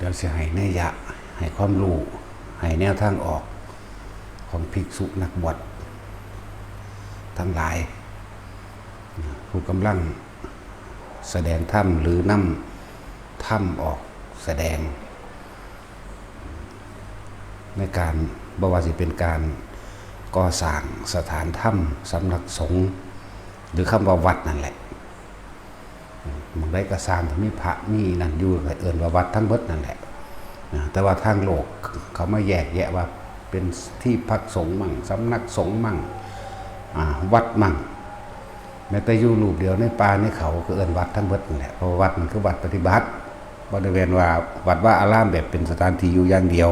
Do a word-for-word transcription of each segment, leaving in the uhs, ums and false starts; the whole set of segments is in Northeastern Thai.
เดี๋ยวสิให้นัยยะ ให้ความรู้ ให้แนวทางออก ของภิกษุนักบวชทั้งหลาย ผู้กำลังแสดงธรรมหรือนำธรรมออกแสดง ในการบ่ว่าสิเป็นการก่อสร้างสถานธรรมสำนักสงฆ์ หรือคำว่าวัดนั่นแหละ หม่องใดก็สร้างที่มีพระมีนั่นอยู่ก็เอิ้นว่าวัดทั้งเบิดนั่นแหละนะ แต่ว่าทางโลกเขามาแยกแยะว่าเป็นที่พักสงฆ์มั่ง สำนักสงฆ์มั่ง อ่า วัดมั่ง แม้แต่อยู่รูปเดียวในป่าในเขาก็เอิ้นวัดทั้งเบิดนั่นแหละ เพราะว่าวัดมันคือวัดปฏิบัติ บ่ได้แม่นว่าวัดวาอารามแบบเป็นสถานที่อยู่อย่างเดียว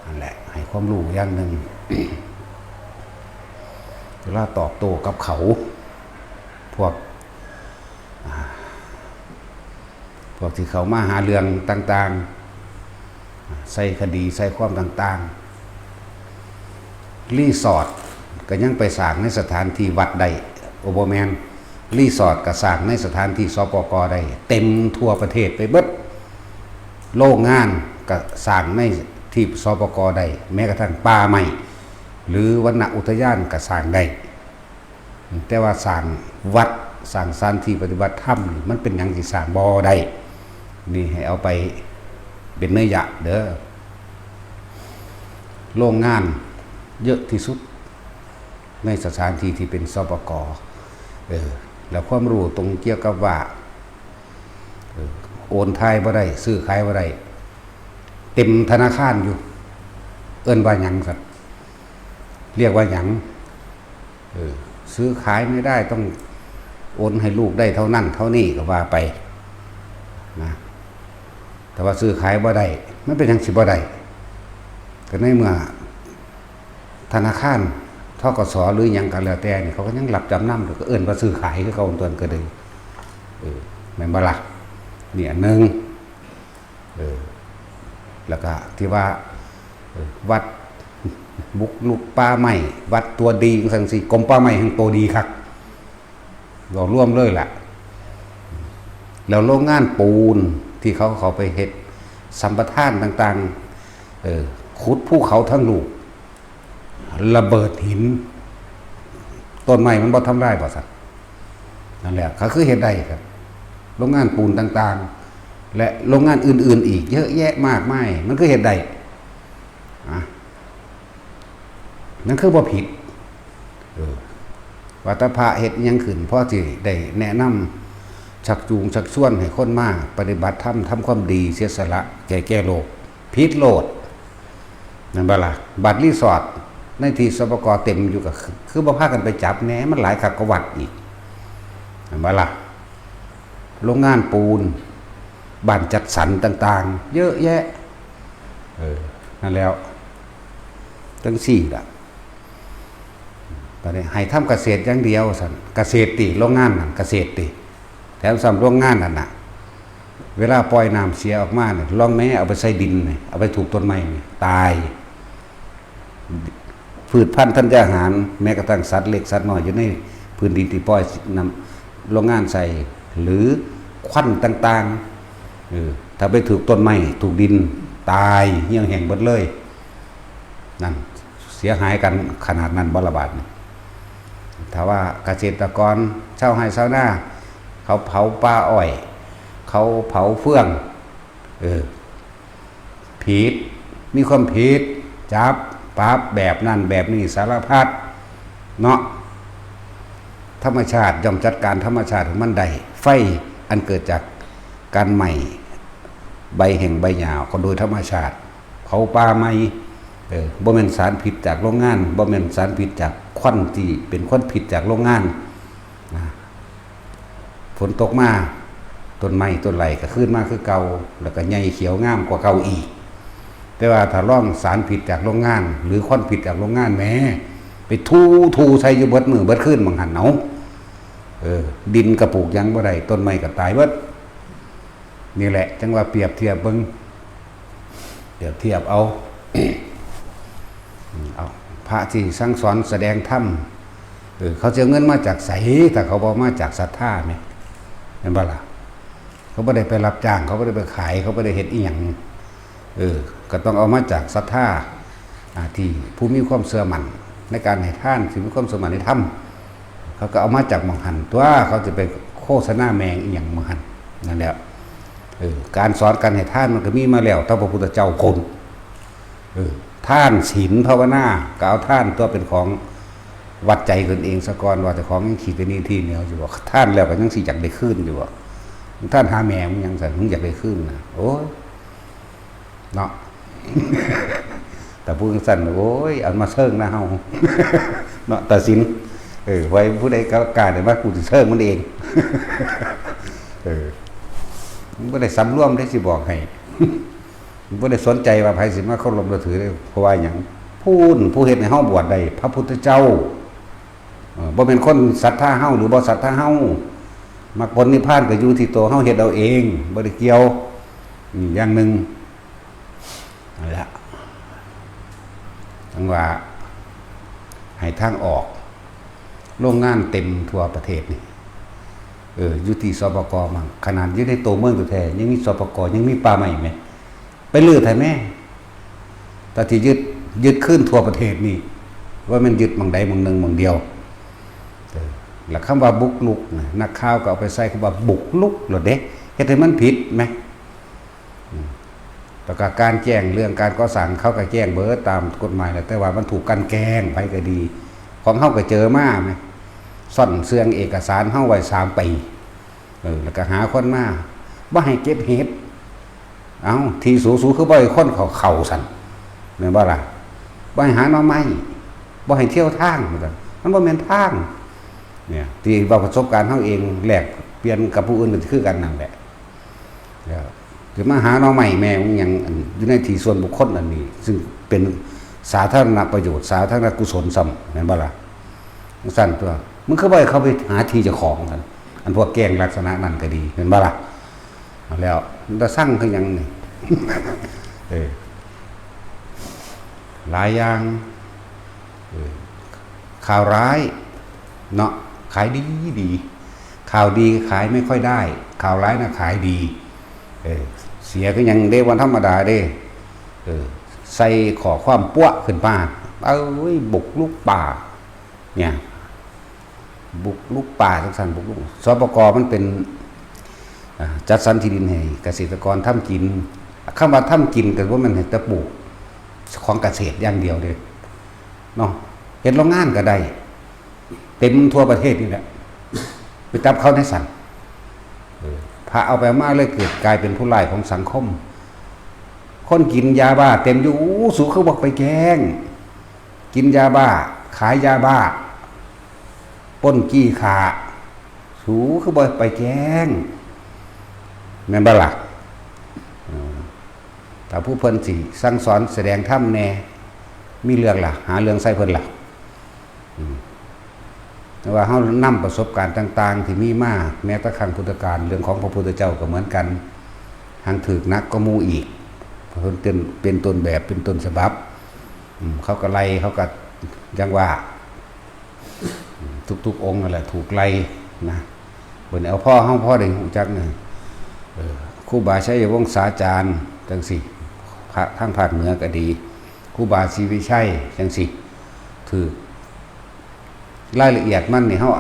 นั่นแหละ ให้ความรู้อย่างหนึ่ง เวลาตอบโต้กับเขา พวก อ่า พวกที่เขามาหาเรื่องต่างๆ ใส่คดีใส่ความต่างๆ รีสอร์ทก็ยังไปสร้างในสถานที่วัดได้ โอ้ บ่แม่น รีสอร์ทก็สร้างในสถานที่ สปก ได้ เต็มทั่วประเทศไปเบิด โรงงานก็สร้างในที่ สปก ได้ แม้กระทั่งป่าไม้ หรือวรรณอุทยานก็สร้างได้ แต่ว่าสร้างวัด สร้างสถานที่ปฏิบัติธรรมนี่ มันเป็นหยังสิสร้างบ่ได้ นี่ให้เอาไปเป็นนัยยะเด้อ โรงงานเยอะที่สุดในสถานที่ที่เป็น สปก เออ แล้วความรู้ตรงเกี่ยวกับว่า เออ โอนถ่ายบ่ได้ ซื้อขายบ่ได้ เต็มธนาคารอยู่ เอิ้นว่าหยังสัน เรียกว่าหยัง เออ ซื้อขายไม่ได้ ต้องโอนให้ลูกได้เท่านั้นเท่านี้ก็ว่าไปนะ แต่ว่าซื้อขายบ่ได้ มันเป็นหยังสิบ่ได้ ก็ในเมื่อธนาคาร ธ.ก.ส. หรือหยังก็แล้วแต่นี่ เขาก็ยังรับจำนำอยู่ ก็เอิ้นว่าซื้อขายคือเก่า ตัวนั้นก็เลย เออ แม่นบ่ล่ะ นี่อันหนึ่ง เออ แล้วก็ที่ว่า เออ วัดบุกรุกป่าไม้ วัดตัวดีจังซี่ กรมป่าไม้แห่งตัวดีคัก เรารวมเลยล่ะ แล้วโรงงานปูนที่เขาเขาไปเฮ็ดสัมปทานต่างๆ เออ ขุดภูเขาทั้งลูก ระเบิดหิน ต้นไม้มันบ่ทำลายบ่สัน นั่นแหละ เขาคือเฮ็ดได้ครับ โรงงานปูนต่างๆ และโรงงานอื่นๆ อีกเยอะแยะมากมาย มันคือเฮ็ดได้ อ่ะ นั่นคือบ่ผิด เออ ว่าแต่พระเฮ็ดอิหยังขึ้น พอสิได้แนะนำ ชักจูงชักชวนให้คนมาปฏิบัติธรรม ทำความดี เสียสละ แก่แก่โลก ผิดโลด นั่นบ่ล่ะ บัดรีสอร์ทในที่ สปก เต็มอยู่ ก็คือ คือบ่พากันไปจับแหน่ มันหลายคักกว่าวัดอีก นั่นบ่ล่ะ โรงงานปูน บ้านจัดสรรต่างๆ เยอะแยะ เออ นั่นแล้ว จังซี่ล่ะ บัดนี้ให้ทำเกษตรอย่างเดียวสัน เกษตรติ โรงงานนั่นเกษตรติ แถมซ้ำโรงงานนั่นน่ะ เวลาปล่อยน้ำเสียออกมาเนี่ย ลองแม้เอาไปใส่ดินเนี่ย เอาไปถูกต้นไม้เนี่ย ตาย พืชพันธุ์ธัญญาหาร แม้กระทั่งสัตว์เล็กสัตว์น้อยอยู่ในพื้นดินที่ปล่อยน้ำ โรงงานใส่ หรือควันต่างๆ เออ ถ้าไปถูกต้นไม้ ถูกดิน ตาย เหี่ยวแห้งหมดเลย นั่น เสียหายกันขนาดนั้นบ่ละบาดนี่ ถ้าว่าเกษตรกร ชาวไร่ชาวนา เขาเผาป่าอ้อย เขาเผาเฟือง เออ ผิด มีความผิด จับ ปรับ แบบนั้น แบบนี้ สารพัด เนาะ ธรรมชาติย่อมจัดการธรรมชาติของมันได้ ไฟอันเกิดจากการไหม้ใบแห้งใบหญ้าก็โดยธรรมชาติ เผาป่าไหม้ เออ บ่แม่นสารพิษจากโรงงาน บ่แม่นสารพิษจากควันที่เป็นควันพิษจากโรงงาน นะ ฝนตกมา ต้นไม้ต้นไร่ก็คืนมาคือเก่า แล้วก็ใหญ่เขียวงามกว่าเก่าอีก แต่ว่าถ้าลองสารพิษจากโรงงาน หรือควันพิษจากโรงงานแหม ไปถูถูใส่อยู่เบิดมื้อเบิดคืนบางหันเอา เออ ดินก็ปลูกหยังบ่ได้ ต้นไม้ก็ตายเบิด นี่แหละ จั่งว่าเปรียบเทียบเบิ่ง เปรียบเทียบเอา เอา พระที่สั่งสอนแสดงธรรม เออ เขาสิเอาเงินมาจากไส ถ้าเขาบ่มาจากศรัทธาแหม แม่นบ่ล่ะ? เขาบ่ได้ไปรับจ้าง เขาบ่ได้ไปขาย เขาบ่ได้เฮ็ดอิหยัง เออ ก็ต้องเอามาจากศรัทธา อ่า ที่ผู้มีความเชื่อมั่นในการให้ทาน ที่มีความเชื่อมั่นในธรรม เขาก็เอามาจากหม่องหั่นตั๊ว เขาจะไปโฆษณาแม่งอิหยังหม่องหั่น นั่นแหละ เออ การสอนการให้ทานมันก็มีมาแล้ว ตั้งพระพุทธเจ้าคน เออ ทานศีลภาวนา ก็เอาทานตั๊วเป็นของวัดใจตนเองซะก่อน ว่าเจ้าของยังขี้ตะหนี่ตี้เหนียวอยู่บ่ ทานแล้วก็ยังสิอยากได้คืนอยู่บ่ ทานหาแม่มึงหยังซั่น มึงอยากได้คืนนะ โอ้ย เนาะ แต่ผู้จั่งซั่น โอ้ย เอามาเซิงนะเฮา เนาะ ตัดสิน เออ ไว้ผู้ใดกล้าได้มา กูสิเซิงมันเอง เออ มึงบ่ได้สำรวมเด้ สิบอกให้ มึงบ่ได้สนใจว่าไผสิมาเคารพนับถือเด้ เพราะว่าหยัง ผู้ ผู้เฮ็ดให้เฮาบวชได้ พระพุทธเจ้า เออ บ่แม่นคนศรัทธาเฮาหรือบ่ศรัทธาเฮา มรรคผลนิพพานก็อยู่ที่ตัวเฮาเฮ็ดเอาเอง บ่ได้เกี่ยว อืม อย่างหนึ่ง นั่นแหละ จั่งว่า ให้ทางออก โรงงานเต็มทั่วประเทศนี่ เออ อยู่ที่ สปก มั้ง ขนาดอยู่ในตัวเมืองแท้ๆ ยังมี สปก ยังมีป่าไม้แหม ไปรื้อแท้แหม แต่ที่ยึด ยึดคืนทั่วประเทศนี่ ว่าแม่นยึดหม่องใดหม่องหนึ่งหม่องเดียว เออ แล้วคำว่าบุกรุกนะ นักข่าวก็เอาไปใส่คำว่าบุกรุกโลดเด้ เฮ็ดให้มันผิดแหม อืม แล้วก็การแจ้งเรื่องการก่อสร้าง เขาก็แจ้งเบิดตามกฎหมายแหละ แต่ว่ามันถูกกลั่นแกล้ง ไผก็ดี ของเฮาก็เจอมาแหม ซ่อนเซื่องเอกสารเฮาไว้สามปี เออ แล้วก็หาคนมา บ่ให้เก็บเห็ด เอ้า ที่สู สูคือบ่ให้คนเขาเข้าซั่น แม่นบ่ล่ะ บ่ให้หาหน่อไม้ บ่ให้เที่ยวทาง มันบ่แม่นทาง เนี่ย ที่เว้าประสบการณ์เฮาเอง แลกเปลี่ยนกับผู้อื่นก็คือกันนั่นแหละ แล้วสิมาหาหน่อไม้แม่งอิหยัง อันอยู่ในที่ส่วนบุคคลอันนี้ ซึ่งเป็นสาธารณประโยชน์ สาธารณกุศลซ้ำ แม่นบ่ล่ะ จั่งซั่นตั๊ว มึงคือบ่ให้เขาไปหาที่เจ้าของซั่น อันพวกแกล้งลักษณะนั้นก็ดี แม่นบ่ล่ะ เอาแล้ว มันตาสั่งคือหยังนี่ เออ หลายอย่าง เออ ข่าวร้าย เนาะ ขายดีดี ข่าวดีขายไม่ค่อยได้ ข่าวร้ายน่ะขายดี เออ เสียคือหยังเด้ วันธรรมดาเด้ เออ ใส่ข้อความปั๊วขึ้นมา เอ้ย บุกรุกป่า เนี่ย บุกรุกป่า จั่งซั่น บุกรุก สปก มันเป็น อ่า จัดสรรที่ดินให้เกษตรกรทำกิน คำว่าทำกินก็บ่แม่นให้แต่ปลูกของเกษตรอย่างเดียวเด้ เนาะ เฮ็ดโรงงานก็ได้ เต็มทั่วประเทศนี่แหละ ไปจับเขาในซั่น เออ พระเอาไปเอามาเลยเกิดกลายเป็นผู้ร้ายของสังคม คนกินยาบ้าเต็มอยู่ อู้ สูคือบ่ไปแกล้ง กินยาบ้า ขายยาบ้า ปล้นจี้ฆ่า สูคือบ่ไปแกล้ง แม่นบ่ล่ะ เออ ถ้าผู้เพิ่นสิสั่งสอนแสดงธรรมแหน่ มีเรื่องล่ะ หาเรื่องใส่เพิ่นล่ะ อืม แต่ว่าเฮานำประสบการณ์ต่างๆ ที่มีมา แม้แต่ครั้งพุทธกาล เรื่องของพระพุทธเจ้าก็เหมือนกัน หังถืกหนักกว่าหมู่อีก เพิ่นเป็น เป็นต้นแบบ เป็นต้นฉบับ อืม เขาก็ไล่ เขาก็ จั่งว่า ทุกๆองค์นั่นแหละถูกไล่นะ เพิ่นเอาพ่อเฮาพ่อได้ฮู้จักนี่ เออ ครูบาชัยวงศาจารย์จั่งซี้ พระทางภาคเหนือก็ดี ครูบาศรีวิชัยจั่งซี้ ถืกรายละเอียดมันนี่เฮา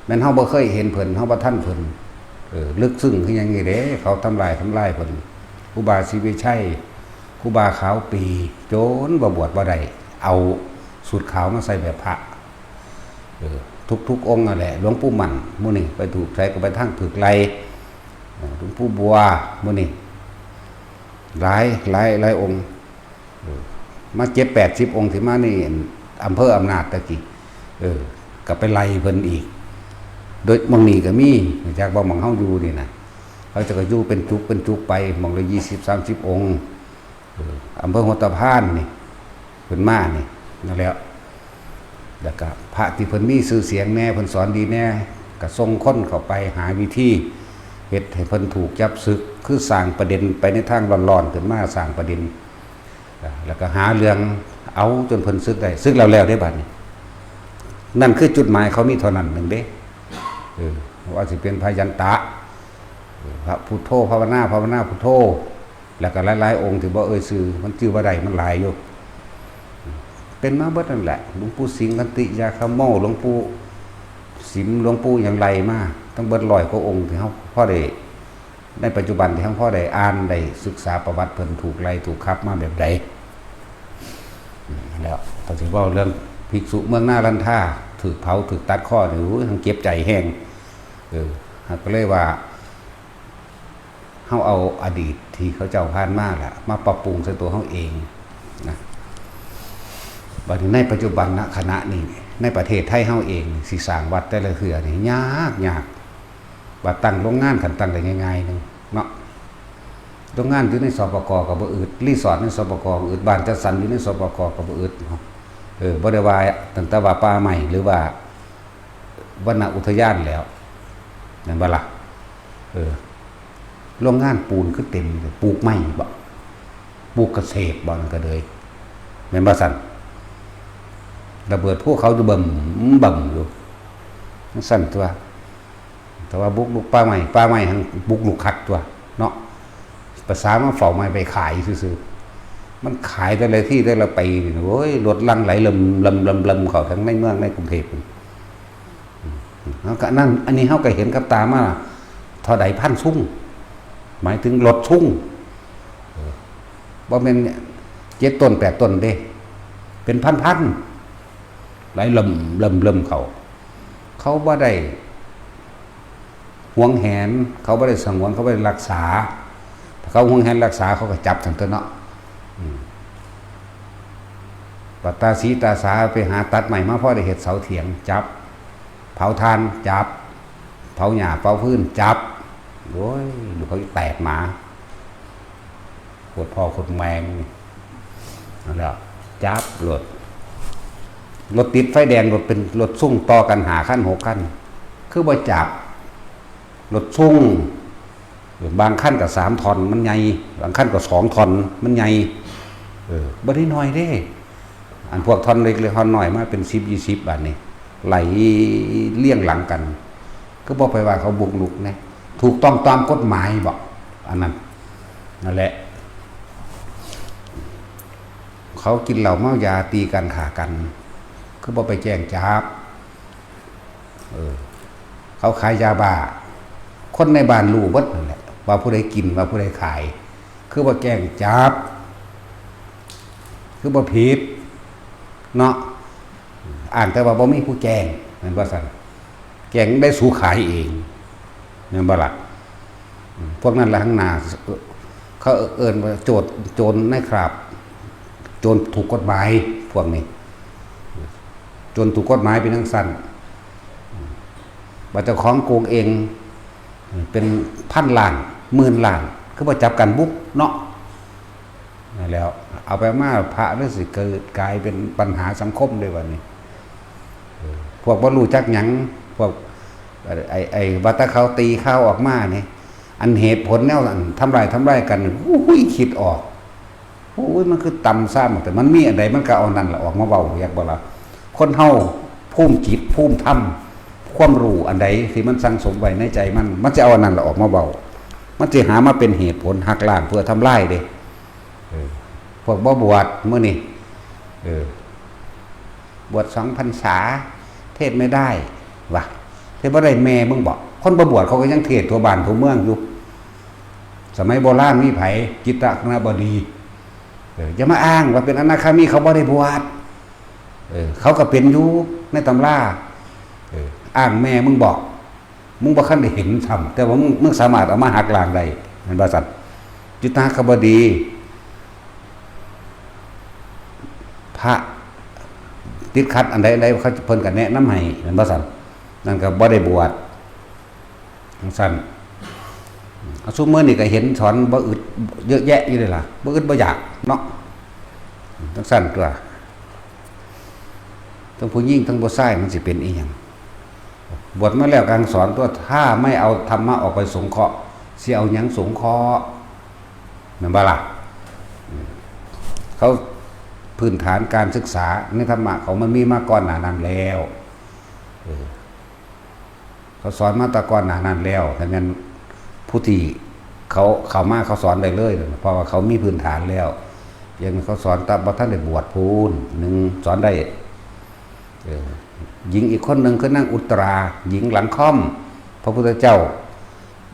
แม่นเฮาบ่เคยเห็นเพิ่น เฮาบ่ทันเพิ่น เออ ลึกซึ้งคือหยังนี่เด้ เขาทำลาย ทำลายเพิ่น ครูบาศรีวิชัย ครูบาขาวปี จนบ่บวชบ่ได้ เอาสูทขาวมาใส่แบบพระ เออ ทุกๆองค์นั่นแหละ หลวงปู่มั่นหมู่นี่ ไปถูกไสก็ไปทางถืกไล่ เออ หลวงปู่บัวหมู่นี่ หลาย หลาย หลายองค์ เออ มาเจ็ดแปดสิบองค์ที่มานี่ อำเภออำนาจตะกี้ เออ ก็ไปไล่เพิ่นอีก โดยหม่องนี้ก็มี จากว่าหม่องเฮาอยู่นี่นะ เขาจะก็อยู่เป็นจุกเป็นจุกไป หม่องละยี่สิบสามสิบองค์ เออ อำเภอหัวตะพานนี่ เพิ่นมานี่ นั่นแหละ แล้วก็พระที่เพิ่นมีชื่อเสียงแหน่ เพิ่นสอนดีแหน่ ก็ส่งคนเข้าไปหาวิธีเฮ็ดให้เพิ่นถูกจับสึก คือสร้างประเด็นไปในทางร้อนๆ ขึ้นมา สร้างประเด็น อ่า แล้วก็หาเรื่องเอาจนเพิ่นสึกได้ สึกแล้วแล้วเด้บัดนี้ นั่นคือจุดหมายเขามีเท่านั้นหนึ่งเด้ เออ ว่าสิเป็นพระยันตะ พระพุทโธภาวนา ภาวนาพุทโธ แล้วก็หลายๆองค์ที่บ่เอ่ยชื่อ มันชื่อบ่ได้ มันหลายอยู่ เป็นมาเบิดนั่นแหละ หลวงปู่สิงห์ขันติยาคโม หลวงปู่สิม หลวงปู่หยังไล่มา ตั้งเบิดร้อยกว่าองค์ที่เฮาพอได้ ในปัจจุบันที่เฮาพอได้อ่านได้ศึกษาประวัติเพิ่น ถูกไล่ถูกขับมาแบบใด แล้วก็สิเว้าเรื่องภิกษุเมืองนาลันทา ถูกเผาถูกตัดคอนี่ โอ้ย ทั้งเจ็บใจแฮง เออ ก็เลยว่า เฮาเอาอดีตที่เขาเจ้าผ่านมาล่ะ มาปรับปรุงใส่ตัวเฮาเองนะ บัดนี้ในปัจจุบันนะ ขณะนี้ ในประเทศไทยเฮาเอง สิสร้างวัดแต่ละเทื่อนี่ยาก ยาก บัดตั้งโรงงาน คันตั้งได้ง่ายๆหนึ่งเนาะ โรงงานอยู่ใน สปก ก็บ่อึด รีสอร์ทใน สปก ก็อึด บ้านจัดสรรอยู่ใน สปก ก็บ่อึด เออ บ่ได้ว่าตั้งแต่ว่าป่าไม้ หรือว่า วนอุทยานแล้ว แม่นบ่ล่ะ เออ โรงงานปูนคือเต็มเลย ปลูกไม้บ่ ปลูกเกษตรบ่ นั่นก็เลย แม่นบ่ซั่น ระเบิดภูเขาอยู่เบิ่มเบิ่มอยู่ จั่งซั่นตัว แต่ว่าบุกรุกป่าไม้ ป่าไม้หั้นบุกรุกคักตัว เนาะ ภาษามาเฝ้าไม้ไปขายซื่อๆ มันขายแต่ละที่แต่ละปีนี่ โอ้ย รถหลั่งไหลเริ่มเริ่มเริ่มเริ่มเข้าทั้งในเมืองในกรุงเทพฯ แล้วก็นั่น อันนี้เฮาก็เห็นกับตามา เท่าใดพันซุง หมายถึงรถซุง เออ บ่แม่นเจ็ดต้นแปดต้นเด้ เป็นพันๆ ไหลเริ่มเริ่มเริ่มเข้า เขาบ่ได้หวงแหน เขาบ่ได้สงวน เขาบ่ได้รักษา ถ้าเขาหวงแหนรักษา เขาก็จับซั่นตัวเนาะ อืม บัดตาสีตาสาไปหาตัดไม้มาพอได้เฮ็ดเสาเถียง จับ เผาถ่าน จับ เผาหญ้า เผาฟืน จับ โอ้ย ลูกเขาแตกหมา โคตรพ่อโคตรแม่มึงนี่ นั่นแหละ จับรถ รถติดไฟแดง รถเป็นรถซุ่งต่อกันห้าคันหกคัน คือบ่จับ รถซุ่ง บางคันก็สามท่อน มันใหญ่ บางคันก็สองท่อน มันใหญ่ เออ บ่ได้น้อยเด้ อันพวกท่อนเล็กๆ ท่อนน้อยมาเป็นสิบ ยี่สิบ บาดนี้ ไหลเรียงหลังกัน คือบ่ไปว่าเขาบุกรุกนะ ถูกต้องตามกฎหมายบ่ อันนั้น นั่นแหละ เขากินเหล้าเมายาตีกันฆ่ากัน คือบ่ไปแจ้งจับ เออ เขาขายยาบ้า คนในบ้านรู้เบิดนั่นแหละ ว่าผู้ใดกิน ว่าผู้ใดขาย คือบ่แจ้งจับ คือบ่ผิด เนาะ อ้างแต่ว่าบ่มีผู้แจ้ง แม่นบ่ซั่น แจ้งได้สูขายเอง แม่นบ่ล่ะ พวกนั้นละข้างหน้า เขาเอิ้นว่าโจร โจรในคราบ โจรถูกกฎหมาย พวกนี้ โจรถูกกฎหมายเป็นจั่งซั่น บัดเจ้าของโกงเอง เป็นพันล้าน หมื่นล้าน คือบ่จับกันบุกเนาะ นั่นแหล้ว เอาไปมาพระเลยสิเกิดกลายเป็นปัญหาสังคมเลยวันนี้ เออ พวกบ่รู้จักหยัง พวก ไอ้ ไอ้ ว่าแต่เขาตีข่าวออกมานี่ อันเหตุผลแนวอันทำร้าย ทำร้ายกัน อุ้ย คิดออก โอ้ย มันคือต่ำซ้ำ แต่มันมีอันใดมันก็เอานั่นล่ะออกมาเว้า อยากบ่ล่ะ คนเฮาภูมิจิต ภูมิธรรม ความรู้อันใดที่มันสั่งสมไว้ในใจมัน มันจะเอาอันนั้นล่ะออกมาเว้า มันจะหามาเป็นเหตุผลหักล้างเพื่อทำลายเด้ เออ พวกบ่บวชมื้อนี้ เออ บวชสองพรรษา เทศน์ไม่ได้ วะ เทศน์บ่ได้แม่มึงบอก คนบ่บวชเขาก็ยังเทศน์ทั่วบ้านทั่วเมืองอยู่ สมัยโบราณมีไผ จิตรคณบดี เออ อย่ามาอ้างว่าเป็นอนาคามี เขาบ่ได้บวช เออ เขาก็เป็นอยู่ในตำรา เออ อ้างแม่มึงบอก มึงบ่คันได้เห็นซ้ำ แต่ว่ามึง มึงสามารถเอามาหักล้างได้ แม่นบ่ซั่น จิตรคณบดี พระติดขัดอันใดอันใด เขา เพิ่นก็แนะนำให้ แม่นบ่ซั่น นั่นก็บ่ได้บวช จั่งซั่น เอาซุมื้อนี่ก็เห็นสอนบ่อึดเยอะแยะอยู่เลยล่ะ บ่อึดบ่อยากเนาะ จั่งซั่นตัว ทั้งผู้หญิงทั้งผู้ชายมันสิเป็นอีหยัง บวชมาแล้วกำลังสอนตัว ถ้าไม่เอาธรรมะออกไปสงเคราะห์ สิเอาหยังสงเคราะห์ แม่นบ่ล่ะ เขา พื้นฐานการศึกษาในธรรมะเขามันมีมาก่อนหน้านั้นแล้ว เออ เขาสอนมาแต่ก่อนหน้านั้นแล้ว ถ้าแม่น ผู้ที่เขาเข้ามาเขาสอนได้เลย เพราะว่าเขามีพื้นฐานแล้ว อย่างเขาสอนตามบ่ทันได้บวชพู้น หนึ่งสอนได้ เออ หญิงอีกคนหนึ่งคือนางอุตรา หญิงหลังค่อม พระพุทธเจ้า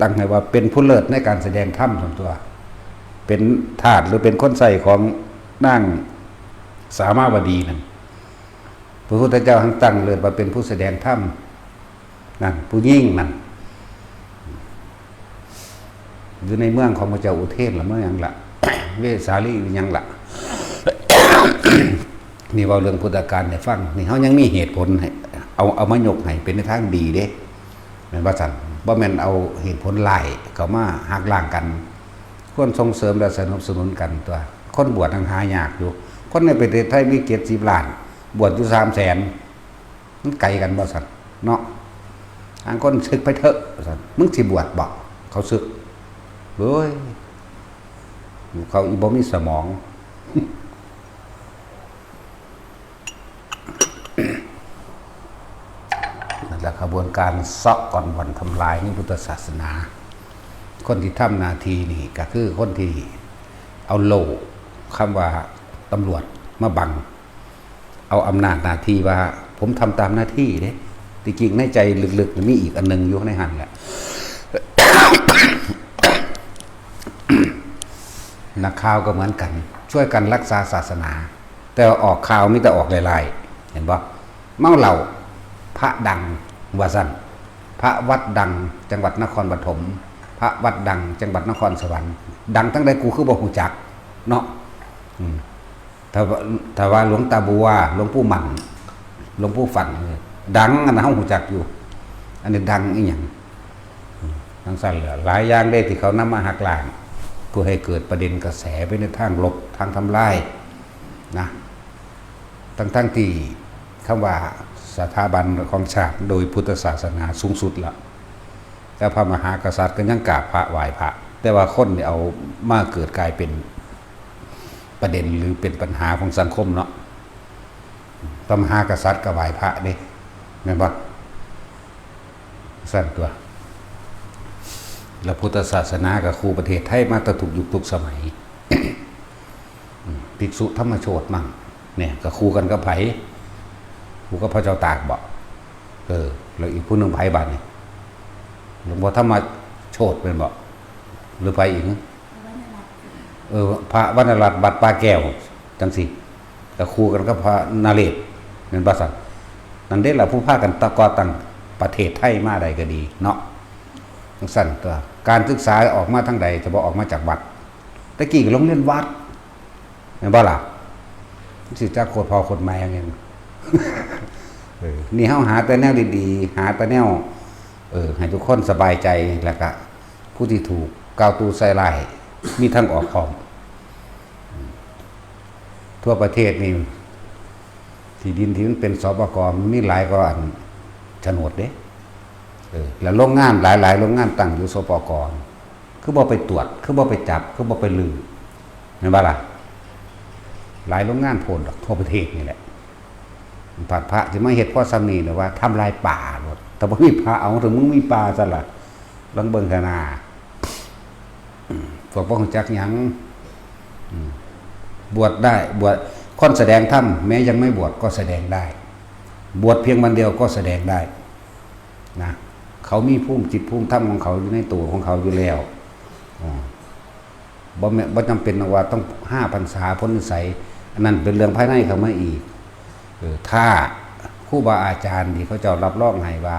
ตั้งให้ว่าเป็นผู้เลิศในการแสดงธรรมส่วนตัว เป็นทาสหรือเป็นคนใช้ของนางสามาวดีนั่น พระพุทธเจ้าทั้งตั้งเลิศว่าเป็นผู้แสดงธรรมนั่น ผู้ยิ่งนั่น อยู่ในเมืองของพระเจ้าอุเทนละเมืองหยังละ เวสาลีหยังละ นี่เว้าเรื่องพุทธกาลให้ฟัง นี่เขายังมีเหตุผลให้ เอาเอามายกให้เป็นในทางดีเด้ แม่นว่าซั่น บ่แม่นเอาเหตุผลร้ายเข้ามาหักล้างกัน ควรส่งเสริมและสนับสนุนกันตัว คนบวชยังหายากอยู่ คนในประเทศไทยมีเจ็ดสิบล้าน บวชอยู่สามแสน มันไกลกันบ่ซั่นเนาะ ทางคนสึกไปเถอะว่าซั่น มึงสิบวชบ่ เขาสึก เฮ้ย เขาอีบ่มีสมอง นั่นแหละขบวนการเซาะก้อนบ่อนทำลายในพุทธศาสนา คนที่ทำหน้าที่นี่ก็คือคนที่เอาโล่คำว่าตำรวจมาบัง เอาอำนาจหน้าที่ว่าผมทำตามหน้าที่เด้ ที่จริงในใจลึกๆ มีอีกอันหนึ่งอยู่ในหันแหละ นักข่าวก็เหมือนกัน ช่วยกันรักษาศาสนา แต่ว่าออกข่าวมีแต่ออกลายๆ เห็นบ่ เมาเหล้า พระดัง ว่าซั่น พระวัดดัง จังหวัดนครปฐม พระวัดดัง จังหวัดนครสวรรค์ ดังทั้งใดกูคือบ่ฮู้จัก เนาะ อืม ถ้าว่า ถ้าว่าหลวงตาบัว หลวงปู่หมั่น หลวงปู่ฝัน ดัง อันนั้นเฮาฮู้จักอยู่ อันนี้ดังอีหยัง อืม จั่งซั่นแหละ หลายอย่างเด้ที่เขานำมาหักล้าง เพื่อให้เกิดประเด็นกระแสไปในทางลบ ทางทำลาย นะ ทั้งๆที่คำว่าสถาบันของชาติโดยพุทธศาสนาสูงสุดละ แต่พระมหากษัตริย์ก็ยังกราบพระไหว้พระ แต่ว่าคนนี่เอามาเกิดกลายเป็นประเด็นหรือเป็นปัญหาของสังคมเนาะ พระมหากษัตริย์ก็ไหว้พระเด้ แม่นบ่ ซั่นตัว แล้วพุทธศาสนาก็คู่ประเทศไทยมาแต่ทุกยุคทุกสมัย อืม ภิกษุธรรมโชติมั่ง เนี่ย ก็คู่กันกับไผ คู่กับพระเจ้าตากบ่ เออ แล้วอีกผู้หนึ่งไผบาดนี่ หลวงพ่อธรรมโชติแม่นบ่ หรือไผอีก เออ พระวรรณรัตน์วัดป่าแก้ว จั่งซี้ ก็คู่กันกับพระนเรศ แม่นบ่ซั่น นั่นเด้ล่ะผู้พากันตะก่อตั้งประเทศไทยมาได้ก็ดีเนาะ จั่งซั่นตัว การศึกษาออกมาทางใด ถ้าบ่ออกมาจากวัด แต่กี้ก็โรงเรียนวัด แม่นบ่ล่ะ สิจักโคตรพ่อโคตรแม่หยัง เออ นี่เฮาหาแต่แนวดีๆ หาแต่แนว เออ ให้ทุกคนสบายใจ แล้วก็ผู้ที่ถูกกล่าวตู่ใส่ร้าย มีทางออกพร้อม ทั่วประเทศนี่ ที่ดินที่มันเป็น สปก มันมีหลายกว่าอันโฉนดเด้ เออ แล้วโรงงานหลายๆ โรงงานตั้งอยู่ สปก คือบ่ไปตรวจ คือบ่ไปจับ คือบ่ไปรื้อ แม่นบ่ล่ะ หลายโรงงานโพดดอกทั่วประเทศนี่แหละ พระ พระสิมาเฮ็ดพอส่ำนี้ หรือว่าทำลายป่าโลด ถ้าบ่มีพระ เอา ถ้ามึงมีป่าซั่นล่ะ ลองเบิ่งเถาะนา อืม พวกบ่รู้จักหยัง อืม บวชได้ บวช คนแสดงธรรม แม้ยังไม่บวชก็แสดงได้ บวชเพียงวันเดียวก็แสดงได้ นะ เขามีภูมิจิตภูมิธรรมของเขาอยู่ในตัวของเขาอยู่แล้ว อ่า บ่แม่น บ่จำเป็นว่าต้องห้าพรรษาพ้นวิสัย อันนั้นเป็นเรื่องภายในเข้ามาอีก เออ ถ้าครูบาอาจารย์ที่เขาเจ้ารับรองให้ว่า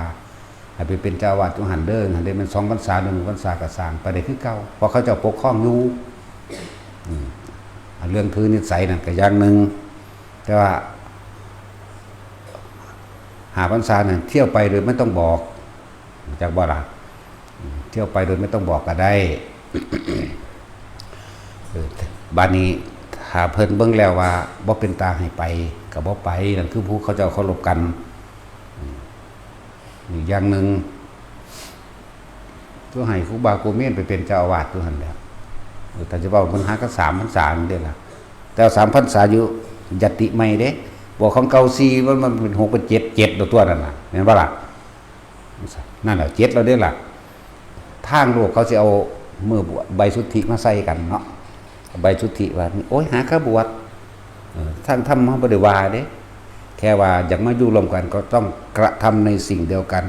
ให้ไปเป็นเจ้าอาวาสอยู่หั่นเด้อ หั่นเด้อ แม่นสองพรรษาหรือหนึ่งพรรษาก็ซ่าง ไปได้คือเก่า เพราะเขาเจ้าปกครองอยู่ อืม อันเรื่องถือนิสัยนั่นก็อย่างหนึ่ง แต่ว่าห้าพรรษานั่นเที่ยวไปโดยไม่ต้องบอก จักบ่ล่ะ อืม เที่ยวไปโดยไม่ต้องบอกก็ได้ เออ บาดนี้ถ้าเพิ่นเบิ่งแล้วว่าบ่เป็นตาให้ไป ก็บ่ไป นั่นคือผู้เขาเจ้าเคารพกัน อืม อีกอย่างหนึ่ง ก็ให้ครูบาครูเณรไปเป็นเจ้าอาวาสอยู่หั่นแหละ เออ ถ้าจะเว้ามันหาก็สามพรรษานี่เด้ล่ะ แต่ว่าสามพรรษาอยู่ยติใหม่เด้ บอกของเก่าสี่ มัน มันเป็นหกเป็นเจ็ด เจ็ดแล้วตัวนั่นน่ะ แม่นบ่ล่ะ นั่นแหละ เจ็ดแล้วเด้ล่ะ ทางโลกเขาสิเอามือใบสุทธิมาใส่กันเนาะ ใบสุทธิว่า โอ้ย หาข้าบวช เออ ทางธรรมเขาบ่ได้ว่าเด้ แค่ว่าอยากมาอยู่ร่วมกันก็ต้องกระทำในสิ่งเดียวกัน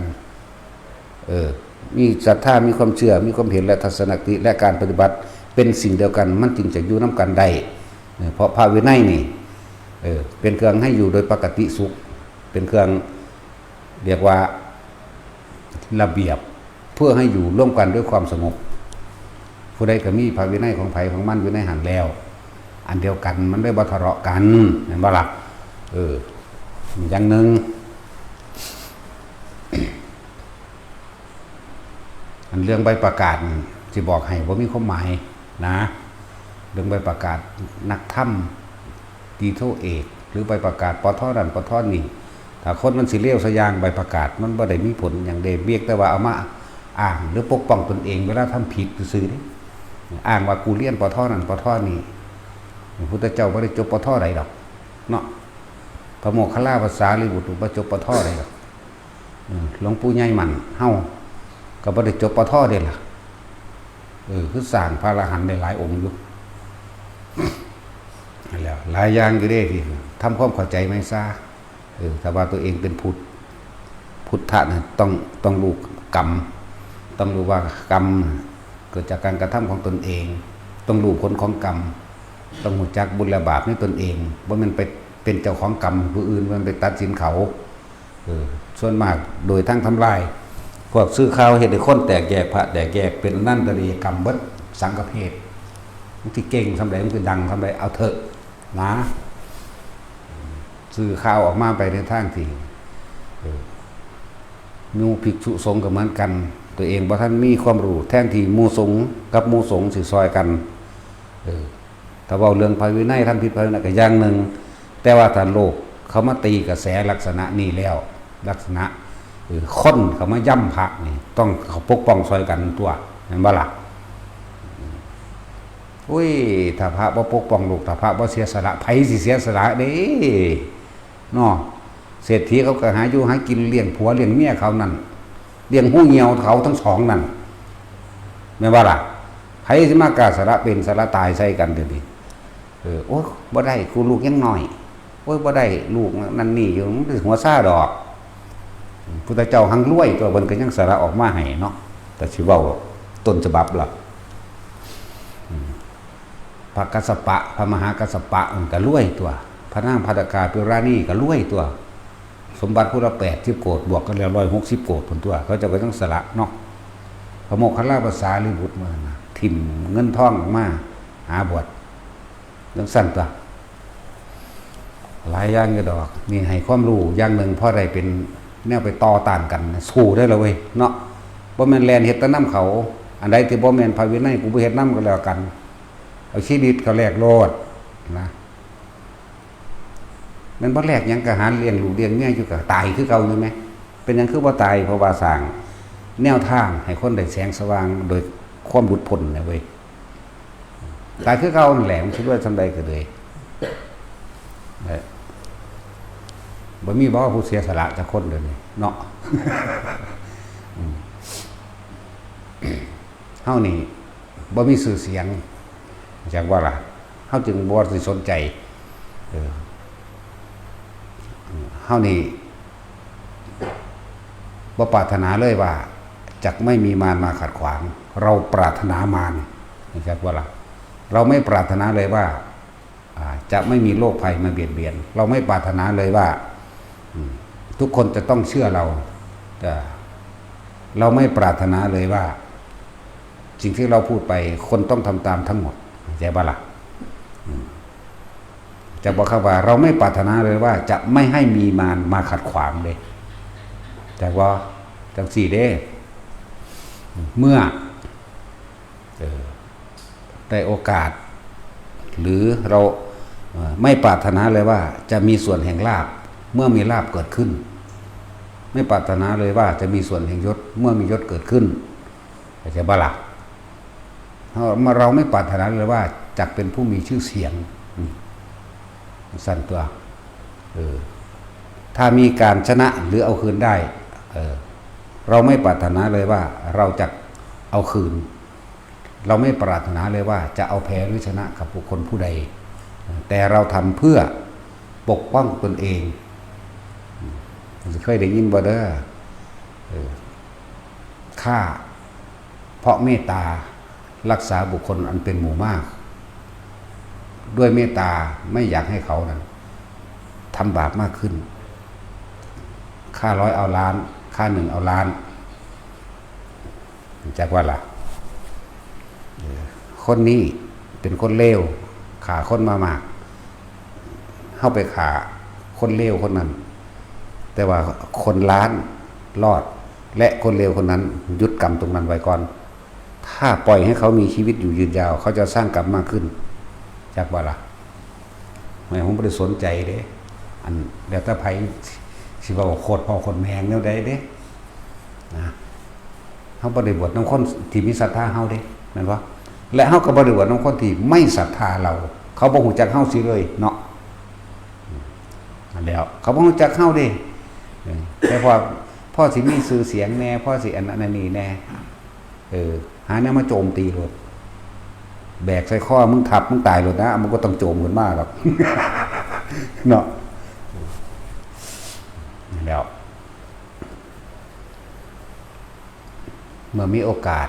เออ มีศรัทธา มีความเชื่อ มีความเห็นและทัศนคติ และการปฏิบัติเป็นสิ่งเดียวกัน มันจึงจะอยู่นำกันได้ เออ เพราะพระวินัยนี่ เออ เป็นเครื่องให้อยู่โดยปกติสุข เป็นเครื่อง เรียกว่าระเบียบ เพื่อให้อยู่ร่วมกันด้วยความสงบ ผู้ใดก็มีพระวินัยของไผของมันอยู่ในหั้นแล้ว อันเดียวกัน มันได้บ่ทะเลาะกัน แม่นบ่ล่ะ เออ อย่างหนึ่ง อันเรื่องใบประกาศนี่สิบอกให้บ่มีความหมายนะ เรื่องใบประกาศนักธรรม ตรีโทเอก หรือใบประกาศ ปท นั่น ปท นี่ ถ้าคนมันสิเลวซะอย่าง ใบประกาศมันบ่ได้มีผลหยังเด้ เพียงแต่ว่าเอามาอ้างหรือปกป้องตนเองเวลาทำผิดซื่อๆเด้ อ้างว่ากูเรียน ปท นั่น ปท นี่ พระพุทธเจ้าบ่ได้จบ ปท ใดดอก เนาะ พระโมคคัลลาภาษาลีบุตรบ่จบ ปท ใดดอก เออ หลวงปู่ใหญ่มั่นเฮาก็บ่ได้จบ ปท เด้ล่ะ เออ คือสร้างพระอรหันต์ได้หลายองค์อยู่ แล้วหลายอย่างอยู่เด้ที่ทำความเข้าใจไม่ซะ เออ ถ้าว่าตัวเองเป็นพุทธ พุทธะนะ ต้อง ต้องรู้กรรม ต้องรู้ว่ากรรมเกิดจากการกระทำของตนเอง ต้องรู้ผลของกรรม ต้องรู้จักบุญและบาปในตนเอง บ่แม่นไปเป็นเจ้าของกรรมผู้อื่น บ่แม่นไปตัดสินเขา เออ ส่วนมากโดยทั้งทำลาย พวกสื่อข่าวเฮ็ดให้คนแตกแยก พระแตกแยก เป็นอนันตริยกรรมเบิด สังฆเพศ มันสิเก่งส่ำใด มันสิดังส่ำใด เอาเถอะนะ สื่อข่าวออกมาไปในทางที่ เออ หมู่ภิกษุสงฆ์ก็เหมือนกัน ตัวเองบ่ทันมีความรู้ แทนที่หมู่สงฆ์กับหมู่สงฆ์สิซอยกัน เออ ถ้าเว้าเรื่องพระวินัย ทำผิดพระวินัยก็อย่างหนึ่ง แต่ว่าถ้าโลกเขามาตีกระแสลักษณะนี้แล้ว ลักษณะ เออ คนเขามาย้ำพระนี่ ต้องเขาปกป้องซอยกันตัว แม่นบ่ล่ะ อุ้ย ถ้าพระบ่ปกป้องลูก ถ้าพระบ่เสียสละ ไผสิเสียสละเด้ เนาะ เศรษฐีเขาก็หาอยู่หากินเลี้ยงผัวเลี้ยงเมียเขานั่น เลี้ยงฮูเหี่ยวเขาทั้งสองนั่น แม่นบ่ล่ะ ไผสิมากล้าสละเป็นสละตายใส่กันเดี๋ยวนี้ เออ โอ้ย บ่ได้ กูลูกยังน้อย โอ้ย บ่ได้ ลูกนั่นนี่อยู่ มันเป็นหัวซ่าดอก พุทธเจ้าหังรวยตัว เพิ่นก็ยังสละออกมาให้เนาะ แต่สิเว้าต้นฉบับล่ะ อืม พระกัสสปะ พระมหากัสสปะมันก็รวยตัว พระนางภัททกาปิราณีก็รวยตัว สมบัติผู้ละแปดสิบโกฏ บวกกันแล้วร้อยหกสิบโกฏพุ้นตัว เขาเจ้าก็ยังสละเนาะ พระโมคคัลลาภาษาลีบุตรมานะ ถิ่มเงินทองออกมา หาบวช จั่งซั้นตัว หลายอย่างอยู่ดอก นี่ให้ความรู้อย่างหนึ่ง พอได้เป็นแนวไปต่อต้านกัน สู้ได้แล้วเว้ย เนาะ บ่แม่นแล่นเฮ็ดแต่นำเขา อันใดที่บ่แม่นพระวินัย กูบ่เฮ็ดนำก็แล้วกัน เอาชีวิตเขาแลกโลดนะ แม่นบ่แลกหยัง ก็หาเลี้ยงลูกเลี้ยงเมียอยู่ ก็ตายคือเก่าอยู่แหม เป็นหยังคือบ่ตาย เพราะว่าสร้างแนวทางให้คนได้แสงสว่างโดยความหลุดพ้นนะเว้ย ตายคือเก่านั่นแหละ มันสิรวยส่ำใดก็เลย เอ้ย บ่มีบ่ผู้เสียสละจักคนเดี๋ยวนี้เนาะ อืม เฮานี่บ่มีชื่อเสียง จักว่าล่ะ เฮาจึงบ่สิสนใจ เออ เฮานี่บ่ปรารถนาเลยว่าจักไม่มีมารมาขัดขวาง เราปรารถนามาร จักว่าล่ะ เราไม่ปรารถนาเลยว่า อ่า จะไม่มีโรคภัยมาเบียดเบียน เราไม่ปรารถนาเลยว่า อืม ทุกคนจะต้องเชื่อเรา แต่เราไม่ปรารถนาเลยว่า สิ่งที่เราพูดไป คนต้องทำตามทั้งหมด เข้าใจปะล่ะ อืม จักว่า คำว่า เราไม่ปรารถนาเลยว่าจะไม่ให้มีมารมาขัดขวางเลย จักว่า จังซี้เด้ เมื่อ เออ ได้โอกาส หรือเรา เอ่อ ไม่ปรารถนาเลยว่าจะมีส่วนแห่งลาภ เมื่อมีลาภเกิดขึ้น ไม่ปรารถนาเลยว่าจะมีส่วนแห่งยศ เมื่อมียศเกิดขึ้น เข้าใจปะล่ะ เรา เราไม่ปรารถนาเลยว่าจะเป็นผู้มีชื่อเสียง อืม ซั่นตัว เออ ถ้ามีการชนะหรือเอาคืนได้ เออ เราไม่ปรารถนาเลยว่าเราจะ เอาคืน เราไม่ปรารถนาเลยว่าจะเอาแพ้หรือชนะกับบุคคลผู้ใด แต่เราทำเพื่อปกป้องตนเอง เคยได้ยินบ่เด้อ เออ ฆ่าเพราะเมตตา รักษาบุคคลอันเป็นหมู่มาก ด้วยเมตตาไม่อยากให้เขานั้นทำบาปมากขึ้น ฆ่าร้อยเอาล้าน ฆ่าหนึ่งเอาล้าน จักว่าล่ะ เออ คนนี้เป็นคนเลว ฆ่าคนมามาก เฮาไปฆ่าคนเลวคนนั้น แต่ว่าคนล้านรอด และคนเลวคนนั้นหยุดกรรมตรงนั้นไว้ก่อน ถ้าปล่อยให้เขามีชีวิตอยู่ยืนยาว เขาจะสร้างกรรมมากขึ้น จักว่าล่ะ ไม่ ผมบ่ได้สนใจเด้ อัน แล้วแต่ไผสิเว้าโคตรพ่อโคตรแม่แนวใดเด้ นะ เฮาบ่ได้บวชนำคนที่มีศรัทธาเฮาเด้ แม่นบ่ และเฮาก็บ่ได้บวชนำคนที่ไม่ศรัทธาเรา เขาบ่ฮู้จักเฮาสิเลยเนาะ นั่นแหล้ว เขาบ่ฮู้จักเฮาเด้ เออ แต่พอ พอสิมีชื่อเสียงแหน่ พอสิอันนั้นอันนี้แหน่ เออ หาแนวมาโจมตีโลด แบกใส่คอมึงทับมึงตายโลดนะ มันก็ต้องโจมขึ้นมาหรอก เนาะ นั่นแหล้ว เมื่อมีโอกาส